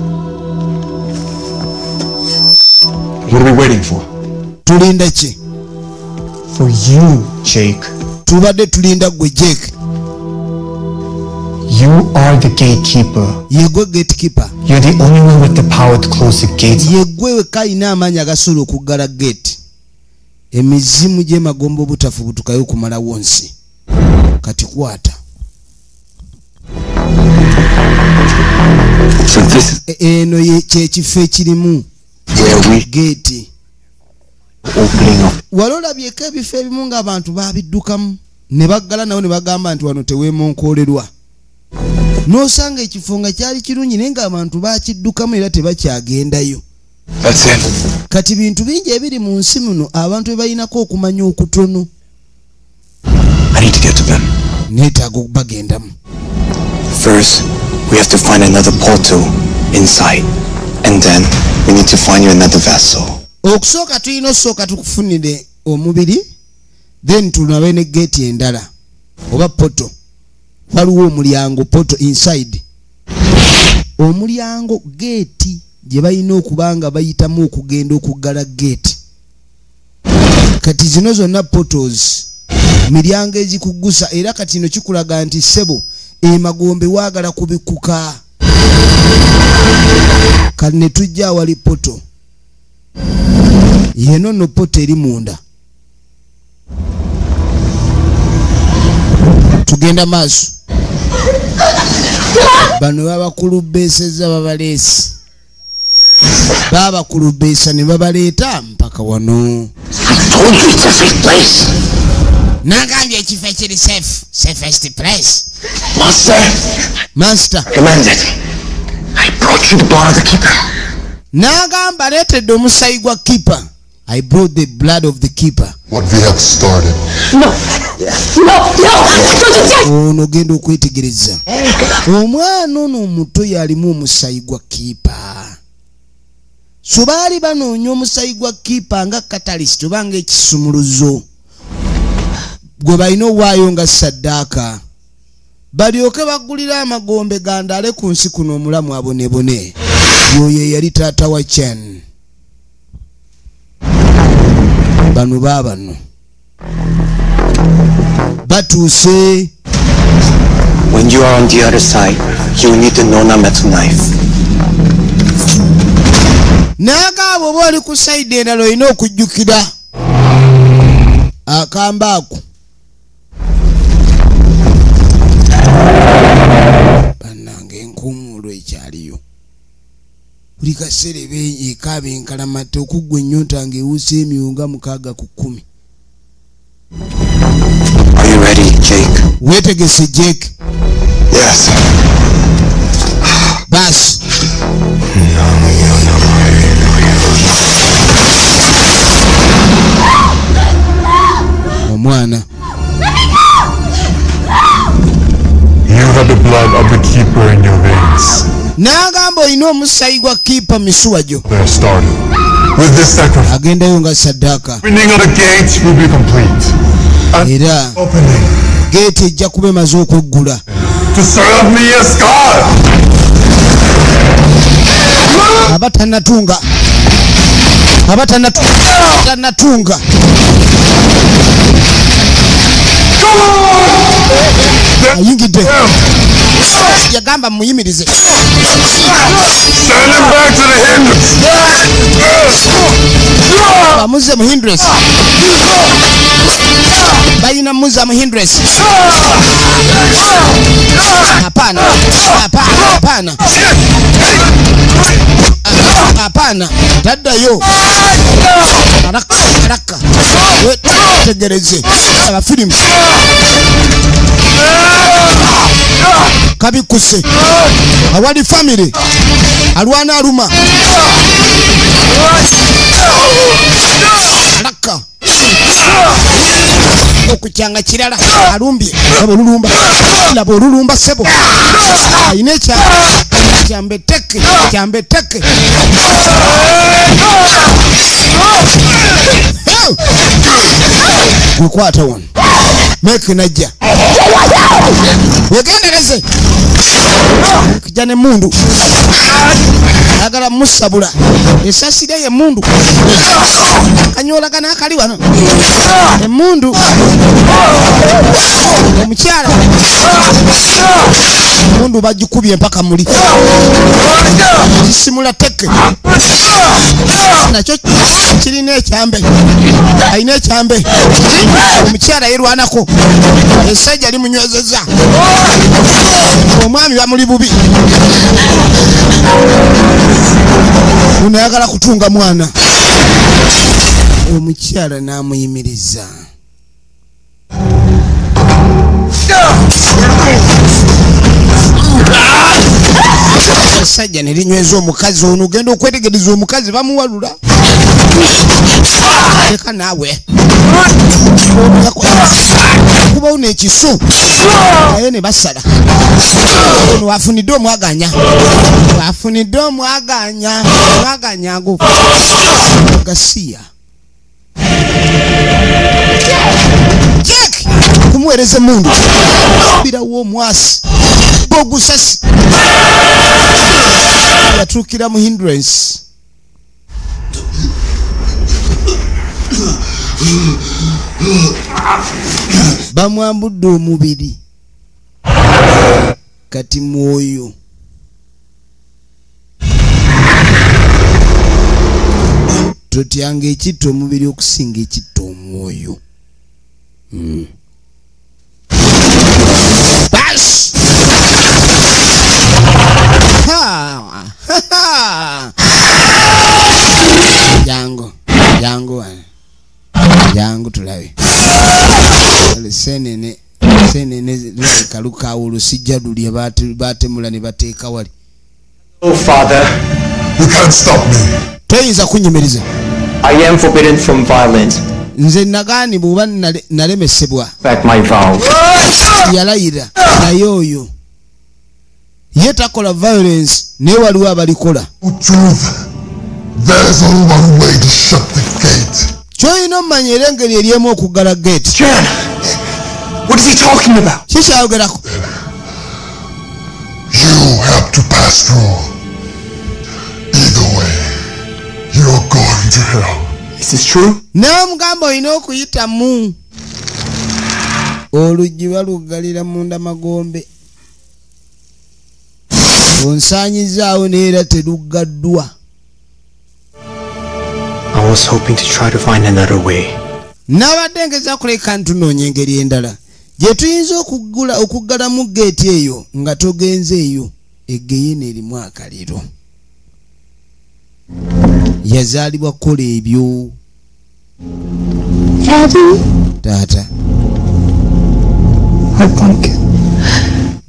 What are we waiting for? Tulinda ki? For you, Jake. Tubadde tulinda gwe Jake. You are the gatekeeper. Yegwe gatekeeper. You're the only one with the power to close the gates. Yegwe wekka alina amaanyi agasobola okuggala gate. Emizimu gy'emagombe obutafubutukayo okumalawo nsi. Kati kwata. So this is eno kyekifo ekirimu gate. Opening up. Wali olabyeko ebifo ebimu ng'abantu baabiddukamu ne baggala nawo ne bagamba nti wano teweemonkolerwa. N'osanga ekifo nga kyali kirungi naye ng'abantu baakiddukamu era tebakyagendayo. That's it. Kati bintu bingi ebiri mu nsi muno abantu bye balinako okumanya okutono. I need to get to them. Neetaaga okubagendamu. First, we have to find another portal inside. And then we need to find you another vessel. Okusooka tulina osooka tukufunire omubiri, then tunabe ne gate endala oba portal. Waliwo omulyango portal inside. Omulyango gate gye balina okuba nga bayitamu okugenda okuggala gate. Kati zino zonna portals, miryango egikugusa era kati no kikulaga nti ssebo emagombe waagala kubikkuka. Kati ne tujja awali portal. Yeno nno portal eri munda. Tugenda maaso. Bano babakulubeesezza babaleesi. Babakulubeesa ne babaleeta mpaka wano. I told you it's a safe place. Nagambye ekifo ekiri safe, safest place. Master. Master. Recommend it. I brought you the blood of the keeper. Nagamba leetedde omusaayi gwa keeper. I brought the blood of the keeper. What we have started. No. No, no. Ono ogenda okwetegereza. Omwana ono omuto yalimu omusaayi gwa keeper. So baali banoonya omusaayi gwa keeper nga catalyst oba ng'ekisumuluzo gwe balina owaayo nga saddaaka. Balyoke baggulira amagombe gandale ku nsi kuno omulamu abonebone. Yoyo yali taata wa Chen. Bano baabano batuuse. When you are on the other side, you will need the Nona metal knife. N'agamba oba oli ku sayidi endala olina okujjukira akamba ako. Bannange enkuumuulo ekyaliyo. Buli kaseera ekaaba enkalamata okuggwa ennyonta ng'ewuusa emyonga 6 ku 10. Are you ready, Jake? Weetegese, Jake? Yes. Basi. Omwana. You have the blood of the keeper in your veins. N'agamba olina omusaayi gwa kiipa misuwa gyo. They're started. With this sacrifice, agendayo nga saddaaka. Opening of the gates will be complete. Era opening geeti ejja kuba emaze okweggula. To serve me as God. Aba tannatunga. Aba tannatunga. Ayingidde. Yagamba muyimirize. Send him back to the hindrance. Bamuze mu hindrance. Balina muza mu hindrance. Hapana. Hapana. Hapana. Hapana. Taddayo. Haraka haraka. Wetegereze. Abafirimu. Kabikuse. Awali family. Alwana aluma. Haraka. Okukyanga kirala alumbye. Laba olulumba. Laba olulumba ssebo. Ayina ekya kyambe teke kyambe teke. Gukwata wano. Meke najja. Wegendereze. Kijja n'emmundu. Ayagala musabula. Esasire ye emmundu. Kanyoolagana akali wano. Emmundu. Omukyala. Emmundu bagikubye mpaka muli. Kisimula teke. Nakyo kirina ekyambe. Alina ekyambe. Omukyala yerwanako. Essajja limunywezezza. Omwami bamuli bubi. Ono ayagala kutunga mwana. Omukyala n'amuyimiriza. Essajja ne linyweza omukazi ono. Ogenda okwetegereza omukazi bamuwalula. Leka naawe. Kubawo n'ekisu naye ne basala. Ono afunidde omwaganya. Afunidde omwaganya. Omwaganya ago. Gasiya. Jack! Kumuweereza emmundu. Birawo omwasi. Bogusasi. Yatuukira mu hindrance. Bamwambudde omubiri. Kati mwoyo. Totyanga ekitta omubiri okusinga ekitta omwoyo. Bas! Ha! Ha ha! Jangu, jangu wano. Jangu tulabe. Senene senene lekaluka olusijja lulye batemula ne bateeka wali. Oh father, you can't stop me. Toyinza kunnyumiriza. I am forbidden from violence. Nze nagaanibwa oba nalemesebwa. Back my vow. Yalayira naye oyo ye takola violence naye waliwo abalikola. Truth. There's only one way to shut the gate. Ky'olina omumanya era engeri eryemu okuggala gate. Jan, what is he talking about? Ki kyayogerako? You have to pass through. Either way, you're going to hell. Is this true? N'omugamba olina okuyitamu. Oluggi baluggalira munda magombe. Onsaanyizaawo neera teruggaddwa. I was hoping to try to find another way. Nabadde ngeza kuleka ntunoonya engeri endala gye tuyinza okuggalamu geeti eyo nga togenze eyo egeyena erimu akaliro. Yazaalibwa kukola ebyo. Daddy. Taata.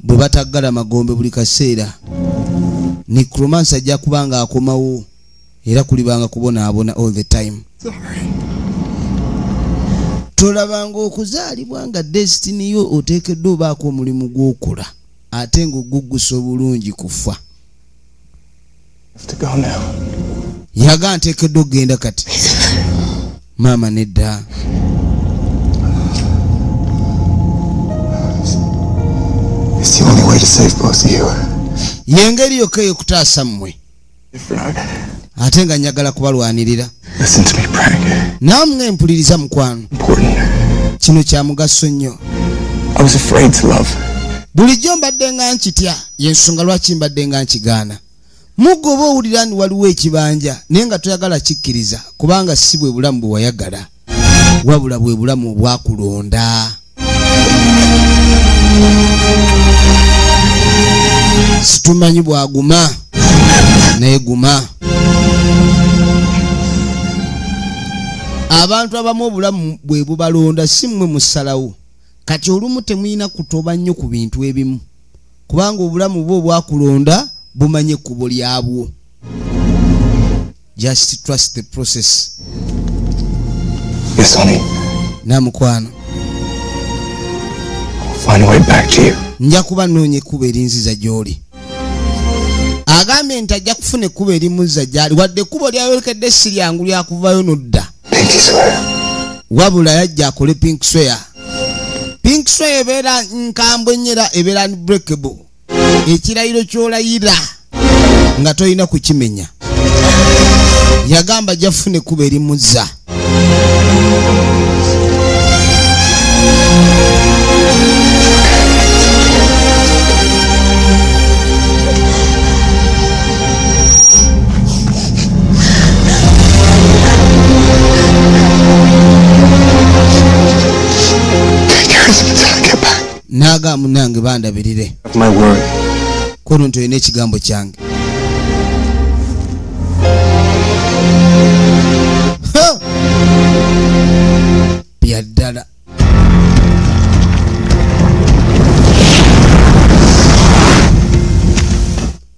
Bwe bataggala magombe buli kaseera necromancer ajja kuba nga akomawo era kulibanga kubonaabona all the time. Tolabanga okuzaalibwa nga destiny yo oteekeddwa obaako omulimu gw'okola ate ng'oguggusa obulungi kufa. Yaga nteekeddwa okugenda kati. Maama nedda. It's the only way to save both of you. Yengeri yokka ey'okutaasa mmwe. Ate nga njagala kubalwanirira. Listen to me, Frank. Nammwe mpuliriza mukwano. Kino kya mugaso nnyo. I was afraid to love. Bulijjo mbadde nga nkitya, y'ensonga lwaki mbadde nga nkigaana. Mugoba owulira nti waliwo ekibanja naye nga toyagala kikkiriza kubanga si bwe bulamu bwe wayagala, wabula bwe bulamu obwakulonda. Situmanyi bwaguma naye guma. Abantu abamu obulamu bwe bubalonda si mmwe musalawo. Kati olumu temulina kutoba nnyo ku bintu ebimu kubanga obulamu bwo obwakulonda bumanye ekkubo lyabwo. Just trust the process. Yes, honey. Namukwano. Find a way back to you. Nja kuba nnoonya ekkubo erinziza gy'oli. Agambye nti ajja kufuna ekkubo erimuzza gy'ali, wadde ekkubo lyayolekedde si lyangu lyakuvayo nodda. Wabula yajja akole pink swear. Pink swear ebeera nkambwe nnyo era ebeera unbreakable. Ekirayiro ky'olayira nga tolina kukimenya. Yagamba ajja kufuna ekkubo erimuzza. Naga munange bandabirire. My word. Kono nti olina ekigambo kyange. Bya ddala.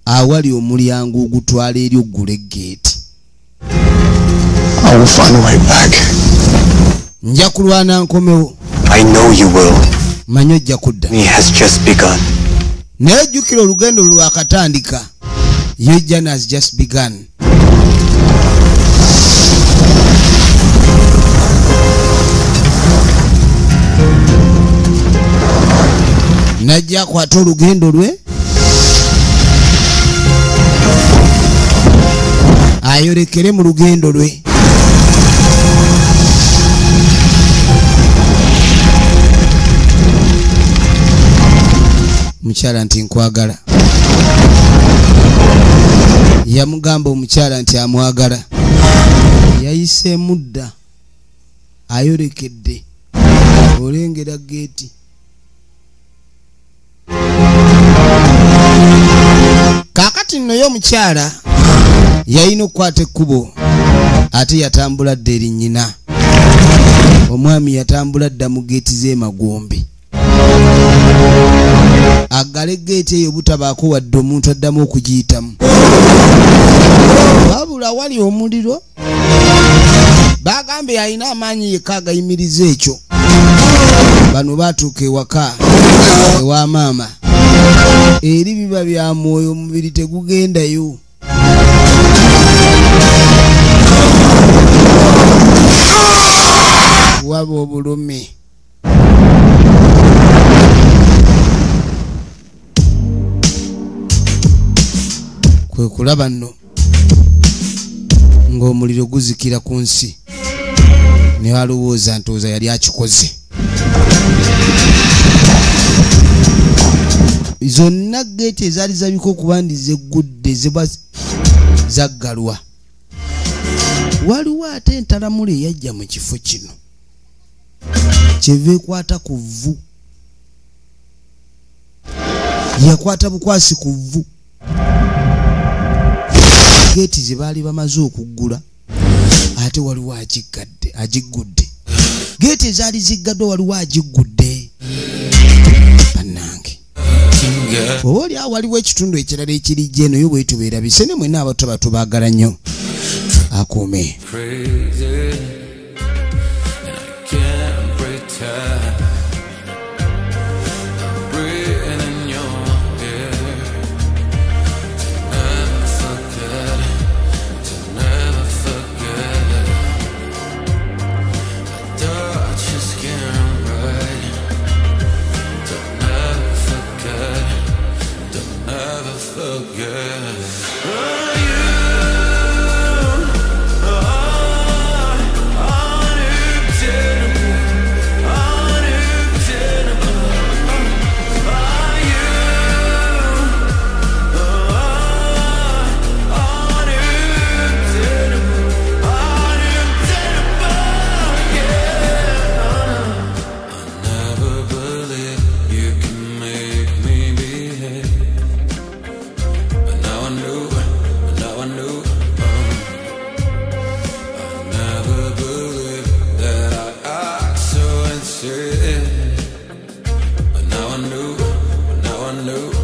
Awali omulyango ogutwala eri oggula eggeeti. I will find a way back. Nja kulwana nkomewo. I know you will. Manyi ojja kudda. He has just begun. Naye jjukira olugendo lwakatandika. Your journey has just begun. Najja akwata olugendo lwe ayolekere mu lugendo lwe. Omukyala nti nkwagala. Yamugamba omukyala nti amwagala. Yayiseemu dda ayolekedde olengera geeti. Kaakati nno ye omukyala yalina okukwata ekkubo ate yatambula dda eri nnyina. Omwami yatambula dda mu geeti z'emagombe. Aggale geeti eyo butabaako wadde omuntu addamu okugiyitamu. Wabula wali omuliro bagambye alina amaanyi yekka agayimiriza ekyo. Bano baatuuka ewaka ewa maama. Eri biba bya mwoyo omubiri tegugendayo. Waba obulumi. Kwe kulaba nno ng'omuliro guzikira ku nsi ne balowooza ntooza yali akikoze. Zonna geeti ezaali zabika okuba ndi zeggudde ziba zaggalwa. Waliwo ate entalamula eyajja mu kifo kino kyeva ekwata ku vvu, yakwata bukwasi ku vvu. Geeti ze baali bamaze okuggula ate waliwo agiggadde, agiggudde. Geeti ezaali ziggaddwa waliwo agiggudde. Bannange, oba oli awo waliwo ekitundu ekirala ekirijja eno yo bwetu beerabise ne mwenna abato bato baagala nnyo akuume. Crazy, and I can't pretend. I'm breathing in your ear. To never forget, to never forget. I touch your skin right. To never forget, to never forget. Oh, you are unobtainable, unobtainable. Are you unobtainable, unobtainable? Yeah. I never believed you can make me behave, but now I knew, now I knew. I never believed that I act so insane, but now I knew, now I knew.